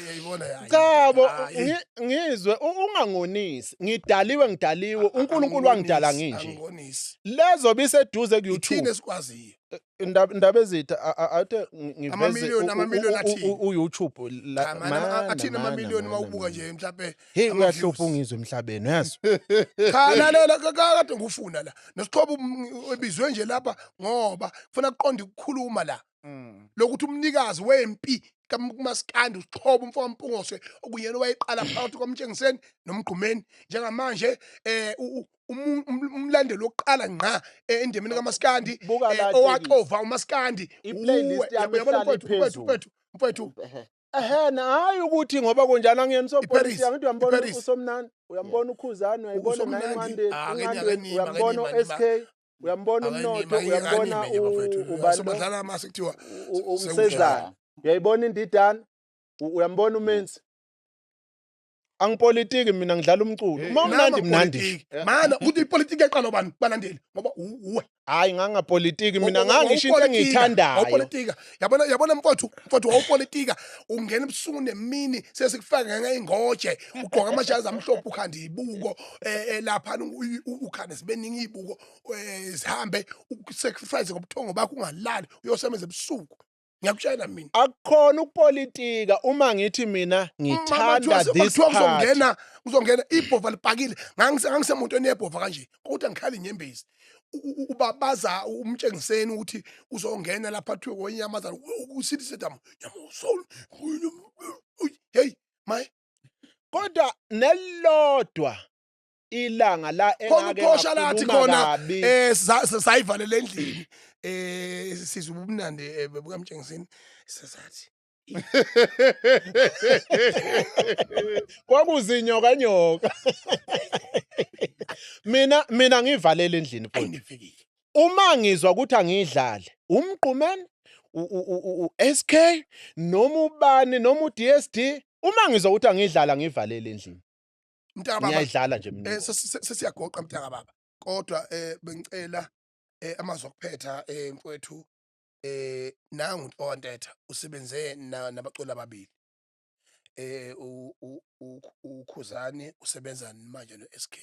yayibona yayi. Cha bo, Hayi. ngizwe ungangonisi. Ngidaliwe, ngidaliwe, uNkulunkulu wangidala nginje. Angonisi. Lezo biseduze Ithini ku-YouTube. esikwaziyo. Indaba ezitha, athe ngiveze Amamiliyoni, amamiliyoni athini? u-YouTube Cha, man, athini amamiliyoni mawubuka nje mhlawumbe? Hey, ama-views. uyahlupha ungizwe emhlabeni, uyazi. Cha, lalela, kade ngufuna la nesixhobo ebizwe nje lapha ngoba kufuna kuqonde ukukhuluma la lokuthi umnikazi wempi. Kumaskandi uXhobo umfo kaMpungose, okuyena owayeqala phakathi kwaMtshengiseni noMgqumeni. Njengamanje umlandeli wokuqala ngqa endimeni kaMaskandi, Buka la, owaxova uMaskandi. I-playlist Uwe, yami uyabona ihlala mfowethu, iphezulu. mfowethu, mfowethu. Ehena, hayi ukuthi ngoba kunjalo angiyena I-Paris, sopolitiki, angithi uyambona i-Paris. uSomnandi, uyambona uKhuzani, uyayibona naye uSomnandi, uNgandeni, ah, uNgandeni, akenima, uyambona akenima, u-SK, uyambona uMnotho, uyambona ubani lo? Sobadlala mase kuthiwa uMsezana, uyayibona iNdidane, uyambona uMenzi. Angipolitiki mina, ngidlala umculo. Uma umnandi, mnandi nje. Mana ukuthi ipolitiki yaqala ubani, balandeli, ngoba uwe. Hayi, ngangapolitiki mina, ngangisho into engiyithandayo. Wawupolitika, yabona, yabona mfowethu, mfowethu, wawupolitika, ungena ebusuku nemini, sesikufaka ngeyingoje, ugqoka amajazi amhlophe, ukhanda ibuko lapha, ukhanda sibeningi ibuko, sihambe usacrifice ngobuthongo bakho, ungalali, uyosebenza ebusuku, ngiyakutshela mina. Akukhona ukupolitika uma ngithi mina ngithanda this kuthiwa party. Kuzongena ibhova lipakile, ngangisemotweni yebhova kanje, kodwa ngikhala inyembezi. Ubabaza umtshengiseni ukuthi uzongena lapha, kuthiwe kwenyamazana usithi sedamu nyamusol. Hey my. Kodwa nelilodwa ilanga la Khona engake uphosha lathi ngakhuluma khona kabi. Sayivalele endlini, sizwe ubumnandi bukamtshengiseni, sathi Kwakuzinyoka nyoka. Mina ngivalele endlini, mfowethu. Ayinifikile. Uma ngizwa ukuthi angiyidlale, umgqumeni, u-SK noma ubani noma u-DSD, uma ngizwa ukuthi angiyidlala, ngivalele endlini. Mntaka baba. Ngiyayidlala nje mina. Sesiyagoqa mntaka baba, kodwa bengicela amazwi okuphetha, mfowethu. Nangu uNtetha usebenze nabaculi ababili, uKhuzani, usebenza manje no-SK.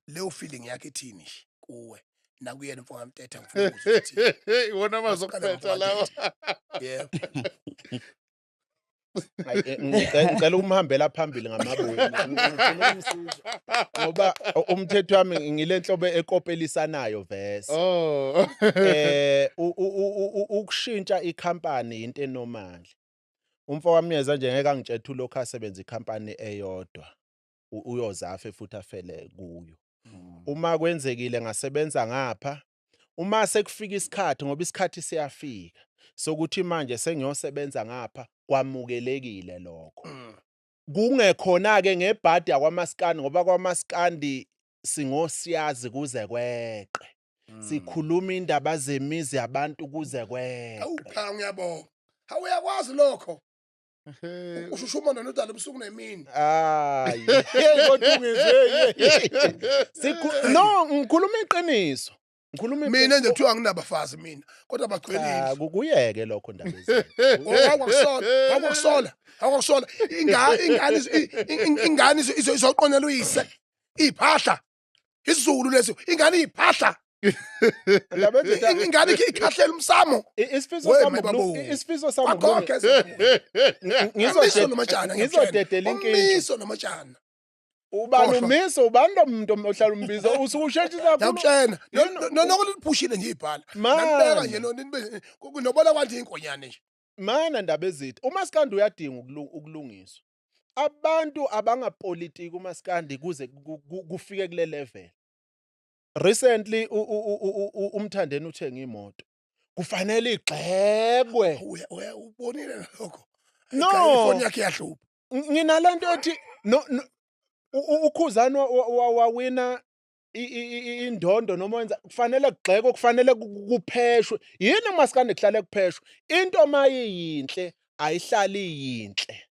Leyo feeling yakhe ithini nje kuwe nakuyena mfo kaMntetha? Ngifuna ukuzwa ukuthi Iwona amazwi Asiqale okuphetha lawa. Yebo. Hayi, ngicela ukumhambela phambili ngamabomu. Ngifuna ukumsiza ngoba umthetho wami ngile nhlobo ekopelisanayo vese. Oh. Ukushintsha ikhampani into enormal. Umfo wami yeza nje ngeke angitshethe ulokhu asebenza ikhampani eyodwa. Uyozafe futhi afele kuyo. Uma kwenzekile ngasebenza ngapha, uma sekufika isikhathi, ngoba isikhathi siyafika sokuthi manje sengiyosebenza ngapha, kwamukelekile lokho. Kungekhona ke ngebhadi yakwaMaskandi, ngoba kwaMaskandi singosiyazi kuze kweqe. Sikhuluma indaba zemizi yabantu kuze kweqe. Awu cha, ngiyabonga. Hawu, uyakwazi lokho. Ushushuma nodala ebusuku nemini. Hayi, hey, kodwa ungizwe. No, ngikhuluma iqiniso. Ngikhuluma Mina nje iqiniso. kuthiwa anginabafazi mina, kodwa Cha, bagcwelile. kuyeke lokho ndaba ezinye. Wakwakusola, wakwakusola, wakwakusola. Ingane izoqonela uyise. Iphahla. Isizulu leso, ingane iphahla. Ndaba ezinye. Ingane ikhahlela umsamo. Isifiso We, sami my babo. isifiso sami Kwakhokhe. Umiso nomatshana, ngiyakutshela. ngizodedela inkinga. Umiso nomatshana. Ubani? Khohlwa. Umiso ubani lo muntu ohlala umbizo usukusheshisa kakhulu? Ngiyakutshela. Yini- Noko liphushile nje ibhala. Man. Nanibeka nje nobona kwathi inkonyane nje. Mana ndaba ezithi umaskandi uyadinga ukulungiswa. Abantu abangapolitiki umaskandi kuze kufike kule level. Recently uMthandeni uthenga imoto. Kufanele igxekwe. Uya ubonile lokho. No. Ifoni yakhe yahlupha. Nginalento ethi no, uKhuzani wawina indondo noma wenza, kufanele kugxekwe, kufanele kupheshwe. Yini umaskandi kuhlale kupheshwe? Into mayiyinhle ayihlali yinhle.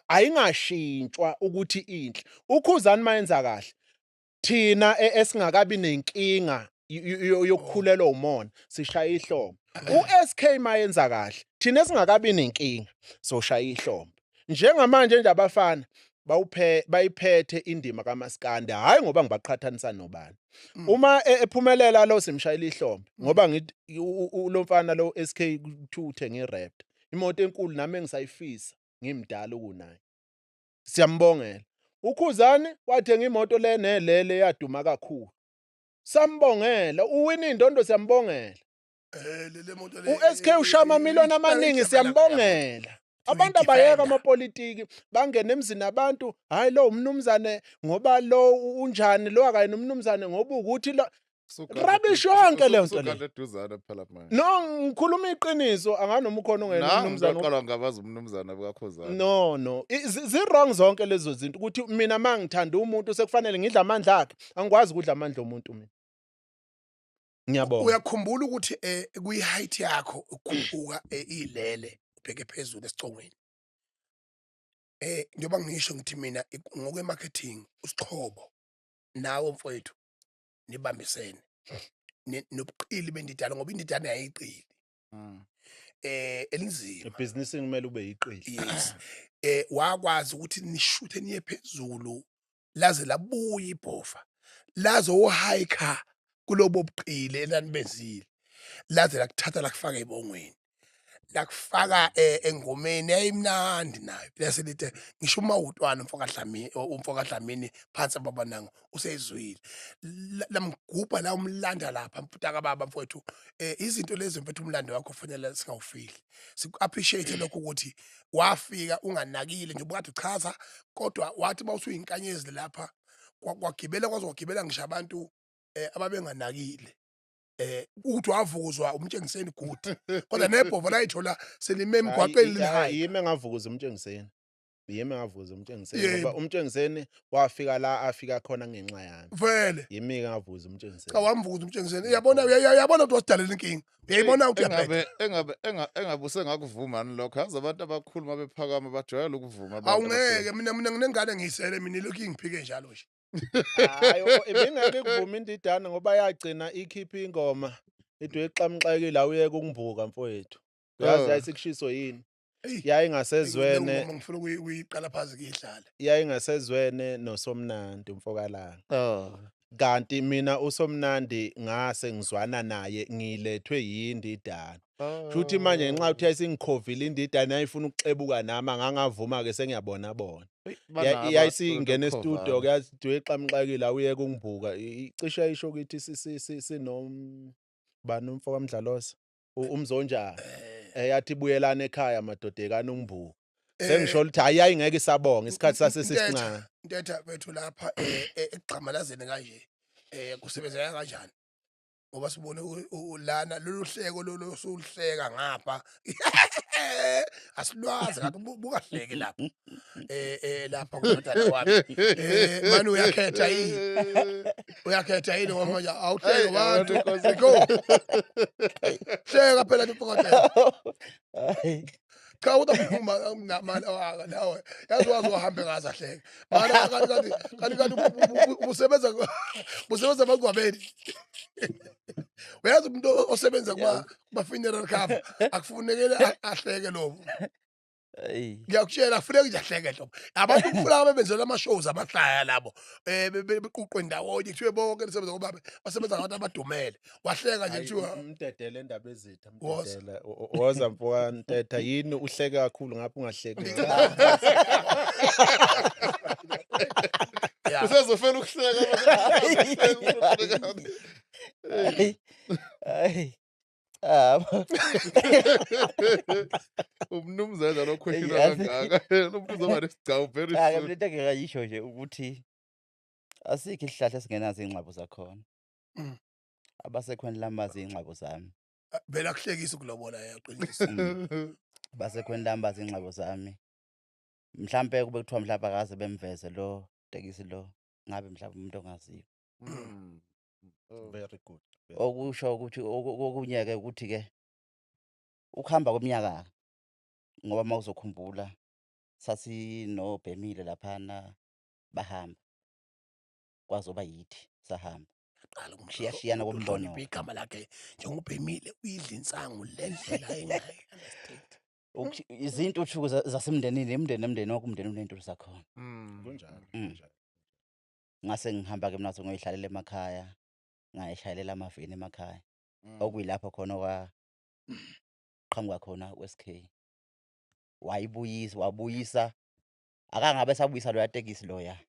Ayingashintshwa ukuthi inhle. UKhuzani mayenza kahle, thina esingakabi nenkinga yokukhulelwa umona sishaya ihlombe. uSK mayenza kahle, thina esingakabi nenkinga soshaya ihlombe. Njengamanje nje abafana bawuphe bayiphethe indima kaMaskandi, hayi ngoba ngibaqhathanisa nobani. Uma ephumelela lo simshayela ihlombe, ngoba ngithi lo mfana lo SK kuthiwa uthenga iRaptor, imoto enkulu, nami engisayifisa ngimdala ukunaye, siyambongela. UKhuzani wathenga imoto le nelele yaduma kakhulu, sambongela. Uwina indondo, siyambongela. Le moto le. uSK ushaya amamiliyoni amaningi, siyambongela. Abantu abayeka amapolitiki, bangene emzini abantu, hayi lo umnumzane ngoba lo unjani, lo akaye umnumzane ngoba ukuthi lo rubbish yonke leyo nto leyo. Eduzane phela manje. No, ngikhuluma iqiniso, anganoma ukhona ungena umnumzane. Ngiqala ngabaza umnumzane bukaKhuzani. No, zi wrong zonke lezo zinto, ukuthi mina mangithanda umuntu sekufanele ngidla amandla akhe. Angikwazi ukudla amandla omuntu mina. Ngiyabonga. Uyakhumbula ukuthi kuyi-height yakho ukukhuphuka ilele ubheke phezulu esicongweni. Njengoba ngisho ngithi mina ngokwe-marketing usixhobo nawe mfowethu nibambisene nobuqili bendidana, ngoba indidana yayiqili elinzima. Ebhizinisini kumele ube yiqili. Yes, wakwazi ukuthi nishuthe niye phezulu laze labuya ibhova, laze uhike kulobo buqili elanibenzile, laze lakuthatha lakufaka ebongweni, lakufaka engomeni yayimnandi nayo laselithe ngisho umawutwana umfokaDlamini, umfokaDlamini phansi ababanango useyizwile, lamgubha la umlanda lapha mfutaka baba mfowethu. Izinto lezi mfethu, umlando wakho kufanele singawufihli, siku-appreciate lokho ukuthi wafika unganakile nje ubukade uchaza, kodwa wathi mawusuyinkanyezi lapha kwagibela kwaze kwagibela ngisho abantu ababenganakile, ukuthi wavuzwa umtshengiseni good, kodwa nebhova layithola selime emgwaqeni lihigh. Yimi engavukuza umtshengiseni, yimi engavukuza umtshengiseni, ngoba umtshengiseni wafika la afika khona ngenxa yami. Vele. Yimi engavukuza umtshengiseni. Cha, wamvukuza umtshengiseni. Uyabona, uyabona ukuthi wasidalela inkinga, uyayibona ukuthi uyabheda. Engabe usengakuvuma lokho, yazi abantu abakhulu bephakama bajwayele ukuvuma abantu. Awungeke, mina nginengane ngiyisele mina, ilokhu ingiphike njalo nje. Hayi, ibingeke ikuvume indidane ngoba yagcina ikhipha ingoma ithi uyexamxekile, awuyeke ukungibuka mfowethu. Uyazi yayisekushiso yini? Eyi, Yayingasezwene. Le ngoma ngifuna ukuyiqala phansi ngiyidlale. Yayingasezwene noSomnandi umfokalanga. Kanti mina uSomnandi ngase ngizwana naye, ngilethwe yindidane. Futhi manje ngenxa yokuthi yayisingikhovile indidane, yayifuna ukuxebuka nami, angangavuma ke sengiyabona bona. Yayisingena e-studio ke yathi uyexamxekile awuyeke ukungibuka. Cishe yayisho ukuthi sinom bani umfo kaMdlalose, umzonjani. Yathi buyelana ekhaya madodekana ungibuka. Sengisho ukuthi hayi ayingeke isabonga isikhathi sase sisincane. Ntetha bethu lapha ekugxamalazeni kanje kusebenzeka kanjani? Ngoba sibone lana lolu hleko lolu osuhleka ngapha asilwazi kanti bukahleki lapha lapha kundodana wami, manje uyakhetha yini, uyakhetha yini, ngoba manje awuhleki abantu go hleka phela nipokotela. Cha, udaphuma nawe, yazi wazi wahambe ngaze ahleke mana, kanti usebenza emangcwabeni. Uyazi umuntu osebenza kuma funeral cover akufunekele ahleke lo. Ngiyakutshela, akufuneki nje ahleke hlobo. Abantu kufuna bebenzela ama shows amahlaya labo, bequqwe ndawonye kuthiwe bonke nisebenza ngoba basebenza ngabantu abadumele, wahleka nje kuthiwa Umdedele indaba ezitha. Woza. Umdedele, woza mfoka Ntetha, yini uhleke kakhulu ngapha ungahleki? Yeah. Usezofela ukuhleka. Hayi. Ah. Umnumzane lo khweshela Yazi. kangaka. Lo muntu uzoba nesigcawu very Cha, soon. mina into engingayisho nje ukuthi asikho isihlahla esingenazo iy'ngxabo zakhona. Abasekhweni lami bazi iy'ngxabo zami. Vele akuhlekisa ukulobola, yaqinisa. Abasekhweni lami bazi iy'ngxabo zami. Mhlampe kube kuthiwa mhlawumbe akaze bemveze lo tekisi lo, ngabe mhlawumbe umuntu ongaziyo. Oh. Very good. Okusho ukuthi okunye-ke ukuthi-ke ukuhamba kweminyaka, ngoba uma uzokhumbula sasinobhemile laphana, bahamba kwazoba yithi sahamba. Qala Ukushiyashiyana umuntu kombono. uhloniphe igama lakhe njengobhemile, uyidla insangu le ndlela engayi-understand. Izintuthuko zasemndenini, imndeni nemndeni, wonke umndeni uney'ntuthu zakhona. Kunjalo. Kunjalo. Ngase ngihamba-ke mina ngoyihlalela emakhaya, ngayishayelela amaveni emakhaya. Okuyilapho khona okwaqhamuka khona u-SK. Wayibuyisa, wabuyisa, akangabe esabuyisa loya tekisi loya.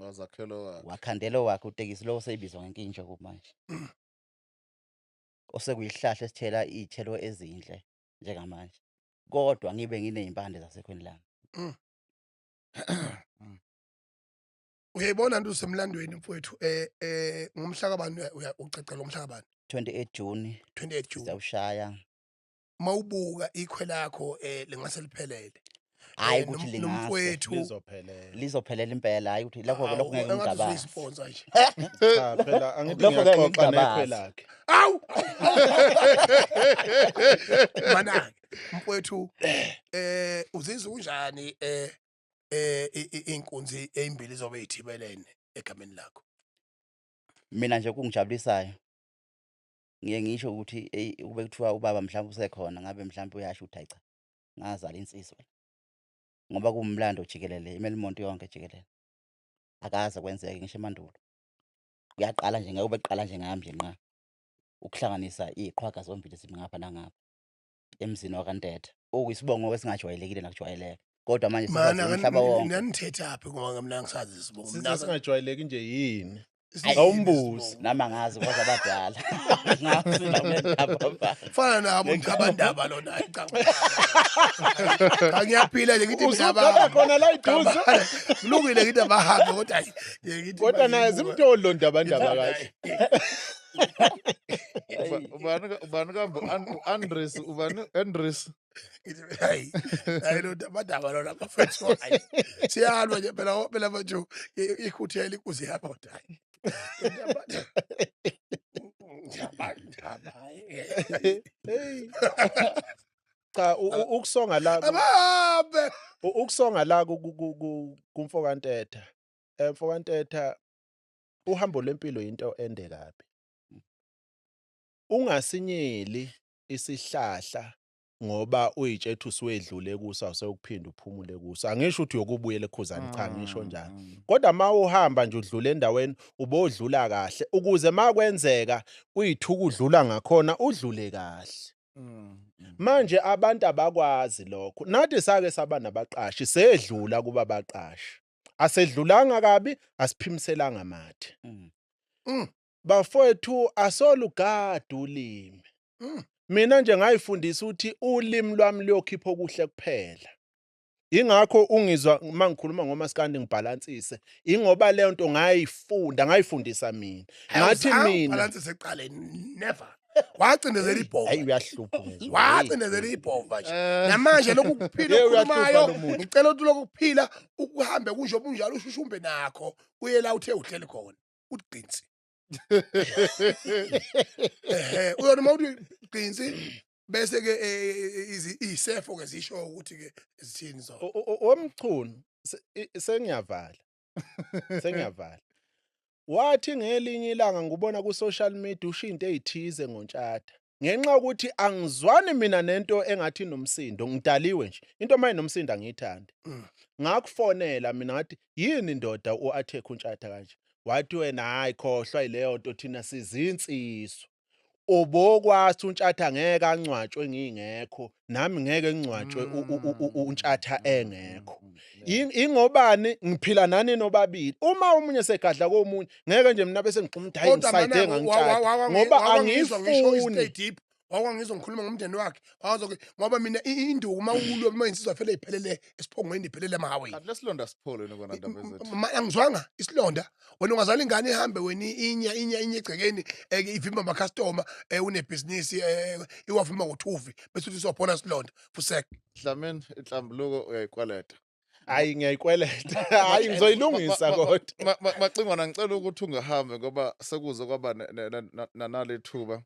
Wazakhela wakhe. Wakhandela wakhe utekisi lo oseyibizwa ngenkintsho kumanje. Osekuyihlahla esithela iy'thelo ezinhle njengamanje. Kodwa ngibe nginezimpande zasekhweni lami. Uyayibona nto, usemlandweni mfowethu. Ngomhla kabani ucacela, ngomhla kabani? 28 June. 28 June. Sizawushaya. Mawubuka ikhwe lakho lingase liphelele. Hayi, ukuthi lingase. Nomfowethu. Lizophelela. Lizophelela impela, hayi ukuthi lokho lokho ngeke Engathi ngingabazi. usuyi-sponsor nje. Cha phela, angithi Lokho ngeke ngiyaxoxa nekhwe ngingabazi. lakhe. Awu, mana mfowethu, uzizwa unjani inkunzi ezimbili zobe ithibelene egameni lakho? Mina nje kungijabulisayo, ngiye ngisho ukuthi eyi, ukube kuthiwa ubaba mhlawumbe usekhona, ngabe mhlawumbe uyasho ukuthi hayi cha, ngazala insizwa, ngoba kuwumlando jikelele, iMelmonti yonke jikelele, akaze kwenzeke ngisho emandulo. Kuyaqala nje, ngeke beqala nje ngami nje nqa ukuhlanganisa iy'qhwaga zombili zimi ngapha nangapha emzini wakaNtetha, okuyisibongo esingajwayelekile nakujwayeleka, kodwa manje Mana, sikwazi umhlaba wonke. Nanithethaphi? Ngoba mina ngisazi isibongo. Size singajwayeleki nje yini? Siyini Awumbuzi. isibongo? Nami angazi, kwaze abadala ngazi nami. Fana nabo Ndabandaba lona. Hayi, cha, cha, ngiyaphila nje, ngithi mina Usuqala abahambe. khona la iduze. Kulungile, ngithi abahambe, kodwa hayi, ngithi Kodwa naye bayibuka. zimtoli lo Ndabandaba kahle. Ubani kambe Andres, ubani Andres? Ngithi hayi hayi, lo Ndabandaba lona bafethu, hayi, siyalwa nje phela phela manje, ikhuthele inkuzi yakho, kodwa hayi, Ndabandaba, hayi. Hey. Cha, ukusonga la Abahambe. Ukusonga la kumfo kaNtetha. Mfo kaNtetha, uhambo lwempilo into ende kabi. Ungasinyeli isihlahla ngoba uyitshethu usuwedlule kuso, awusewukuphinda uphumule kuso. Angisho ukuthi uyokubuyela ekhuzani, cha, ngisho njalo. Kodwa uma uhamba nje udlula endaweni, ubodlula kahle ukuze makwenzeka uyithuka udlula ngakhona, udlule kahle. Manje abantu abakwazi lokho. Nathi sake saba nabaqashi, sedlula kuba baqashi. Asedlulanga kabi, asiphimiselanga mathe. Bafowethu, asolugada ulimi. Mina nje ngayifundisa ukuthi ulimi lwami luyokhipha okuhle kuphela. Ingakho ungizwa uma ngikhuluma ngomaskandi ngibhalansise, ingoba leyo nto ngayifunda, ngayifundisa mina. Ngathi mina Balance seqaleni, never wacindezela ibhova. Hayi, uyahlupha ngezwe. Wacindezela ibhova nje. Namanje lokhu kuphila Yey, uyahlupha okhulumayo, lo muntu. ngicela ukuthi lokhu kuphila ukuhambe kunje bunjalo, ushushumbe nakho uye la uthe uhleli khona, uthi qinsi. Ehe, uyona uma uthi qinsi, bese ke isefo ke zisho ukuthi ke zithini zona. Womchunu, sengiyavala, sengiyavala. Wathi ngelinye ilanga ngubona ku social media usho into ezithize ngoNtshatha, ngenxa yokuthi angizwani mina nento engathi inomsindo, ngidaliwe nje, into maye nomsindo angiyithandi. Ngakufonela mina, ngathi yini ndoda u-attack uNtshatha kanje? Wathi wena hayi, khohlwa yileyo nto, thina sizinsizwa, ubokwazi uNtshatha ngeke angcwatshwe ngingekho, nami ngeke ngcwatshwe uNtshatha engekho. Ingobani ngiphila nani nobabili, uma omunye segadla komunye, ngeke nje mina bese ngixuma ukuthi hayi, Kodwa ngisayide mana, ngangitshatha ngoba wawangizwa ngisho angifuni. i-stay deep, wawangizwa ngikhuluma ngomndeni wakhe, wawazwa ngoba mina induku uma ulwa, uma insizwa vele iphelele esiphongweni, iphelele emahawini. Kanti lesilonda siphole nokona, ndaba ezethu. Angizwanga isilonda. Wena ungazala ingane, ihambe wena inya inya inya egcekeni, ivimba amakhastoma, unebhizinisi, iwavimba ngothuvi, bese uthi sophona silonda fusek. Dlamini, inhlambuluko uyayikweleta. Hayi, ngiyayikweleta, hayi, ngizoyilungisa kodwa. Macingwana, ngicela ukuthi ungahambi ngoba sekuze kwaba nanale thuba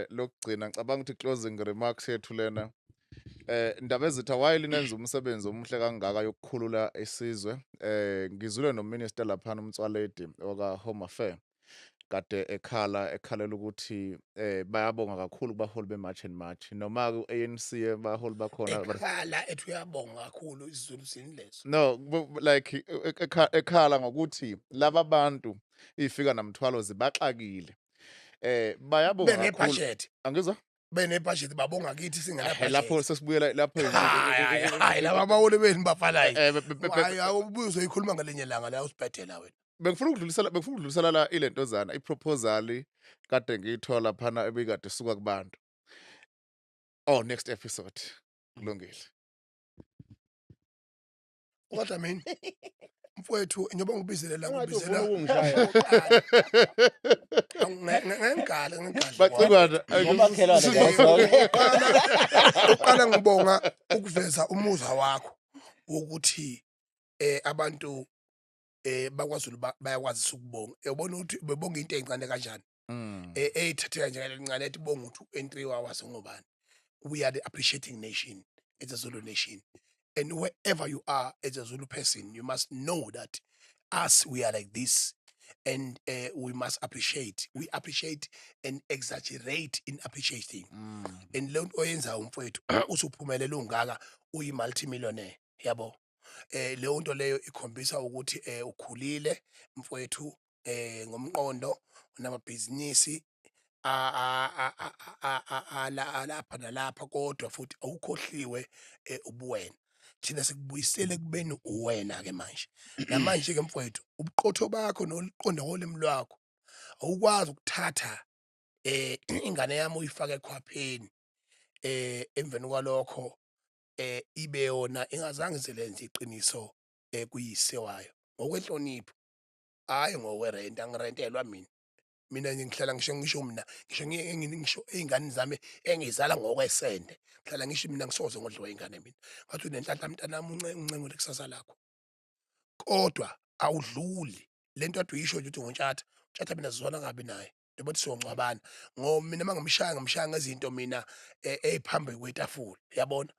lokugcina. Ngicabanga ukuthi closing remarks yethu lena. Ndaba ezitha, while nenza umsebenzi omuhle kangaka yokukhulula isizwe, ngizwile nominister laphana uMtswaledi waka Home Affairs kade ekhala, ekhalela ukuthi bayabonga kakhulu kubaholi be-March and March, noma ku ANC baholi bakhona Ekhala ethi uyabonga kakhulu, isiZulu sini leso? No, like ekhala ngokuthi laba bantu ifika namthwalo zibaxakile, bayabonga kakhulu. Benebudget. Angizwa. Benebudget, babonga kithi singena. Lapho sesibuyela lapho. Hayi hayi, laba baholi beni bafanayo. Eh, Hayi, awubuye uzoyikhuluma ngelinye ilanga la, usibhedela wena. Bengifuna ukudlulisela la ilentozana, iproposal kade ngiyithola phana ebikade isuka kubantu. Oh, next episode. Kulungile. Kodwa mina mfowethu, njengoba ngibizele la, Ungathi ngibizela ufuna ukungishaya. ngengigala ngengigala. Bacingwana. Ngomakhelwane guys, okay. Uqala ngibonga ukuveza umuzwa wakho wokuthi abantu bakwaZulu bayakwazi ukubonga. Uyabona ukuthi bebonga into ezincane kanjani, eyithatheka nje kancane, ethi bonga ukuthi u-entry wawazi ngobani. We are the appreciating nation as a Zulu nation, and wherever you are as a Zulu person, you must know that us, we are like this, and we must appreciate. We appreciate and exaggerate in appreciating. And le nto oyenzayo, mfowethu, usuphumelele ungaka, uyi-multimillionaire, yabo, leyo nto leyo ikhombisa ukuthi ukhulile, mfowethu, ngomqondo, unamabhizinisi alapha nalapha, kodwa futhi awukhohliwe ubuwena. Thina sikubuyisele kubeni uwena ke manje. Namanje ke, mfowethu, ubuqotho bakho noluqonda ngolimi lwakho, awukwazi ukuthatha ingane yami uyifake ekhwapheni, emveni kwalokho ibe yona ingazange izelenze iqiniso kuyise wayo ngokwenhlonipho, hayi ngokwerenti. Angirentelwa mina. Mina nje ngihlala ngisho mina ngisho ey'ngane zami engiyizala ngokwesende, ngihlala ngisho mina ngisoze ngodliwa ingane. Mina ngathi unenhlanhla, mntanami, uncengule kusasa lakho, kodwa awudluli lento ade uyisho nje ukuthi ngoNtshatha. Ntshatha mina sizwana kabi naye, njengoba sizongcwabana, ngoba mina uma ngimshaya, ngimshaya ngezinto mina ey'phambi kwetafula, yabona,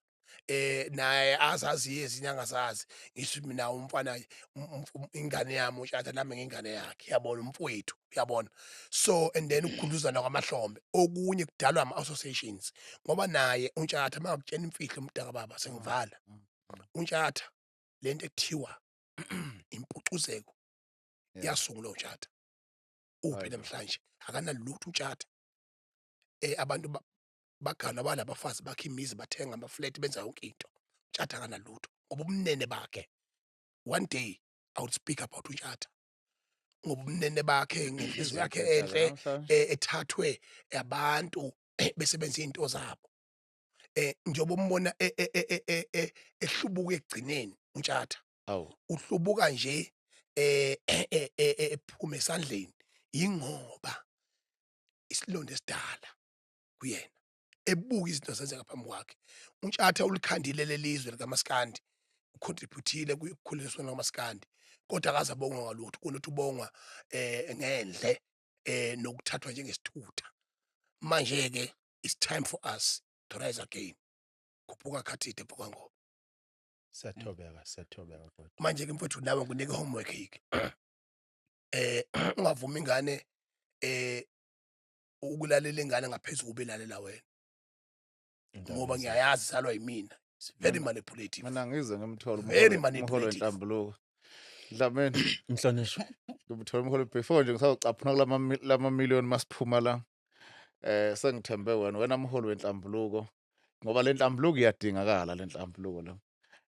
naye azazi ezinye angazazi. Ngisho mina umfana, ingane yami uNtshatha, nami ngingane yakhe, yabona, umfowethu, yabona. So and then ukugudluzana kwamahlombe okunye kudalwa ama-associations, ngoba naye uNtshatha, uma ngakutshela imfihlo, umntaka baba, sengivala, uNtshatha lento ekuthiwa impucuzeko yasungulwa uNtshatha. Uphi Hayi bo. namhlanje? Akanalutho uNtshatha. Abantu baganwa balabafazi, bakha imizi, bathenga ama-flat, benza yonke into. UNtshatha akanalutho ngoba ubumnene bakhe. One day I would speak about uNtshatha ngoba ubumnene bakhe, ngenhliziyo yakhe enhle, ethathwe abantu besebenza izinto zabo, njengoba umbona ehlubuka ekugcineni uNtshatha. Awu. Uhlubuka nje ephuma esandleni, ingoba isilonda esidala kuyena, ebuka izinto zenzeka phambi kwakhe. UNtshatha ulikhandile lelizwe likaMaskandi, ucontributile ekukhulisweni kwamaskandi, kodwa akaze abongwa ngalutho, kunokuthi ubongwa ngendle nokuthathwa njengesithutha. Manje ke it's time for us to rise again. Khuphuka khathide, mfoka ngoba. Siyathobeka, siyathobeka kodwa. Manje ke, mfowethu, nawe ngikunike homework yike, ungavumi ingane ukulalela ingane ngaphezulu kubelalela wena, ngoba ngiyayazi salwa yimina. It's very manipulative. Mina ngize ngimthole Very umholo manipulative. wenhlambuluko. Dlamini. Mhlonishwa. Ngimthole umholo before nje ngisazocaphuna kulama lama million masiphuma la. Sengithembe wena mholi wenhlambuluko, ngoba le nhlambuluko iyadingakala, le nhlambuluko la.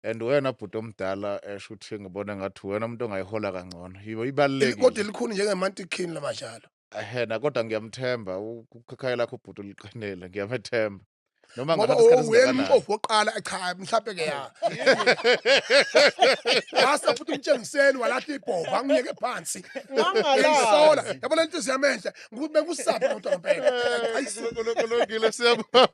And wena bhuti omdala, esho ukuthi ngibona ngathi wena umuntu ongayihola kangcono. Yibo Kodwa ibalulekile. likhulu njengemantikhini lamajalo. Ehena, kodwa ngiyamthemba ukhakhayi lakho bhuti uliqinile, ngiyamethemba. Noma Ngoba ngathatha isikhathi uyena esingakanani. umqovu wokuqala. Cha, mhlawumbe ke ya wase futhi umtshengiseli walahla ibhova, angiyeke phansi. Ngiyisola, yabona, inhliziyo yami enhle ngikuthi bekusaphi kodwa ngempela. Ayi. Kulungile, siyabonga.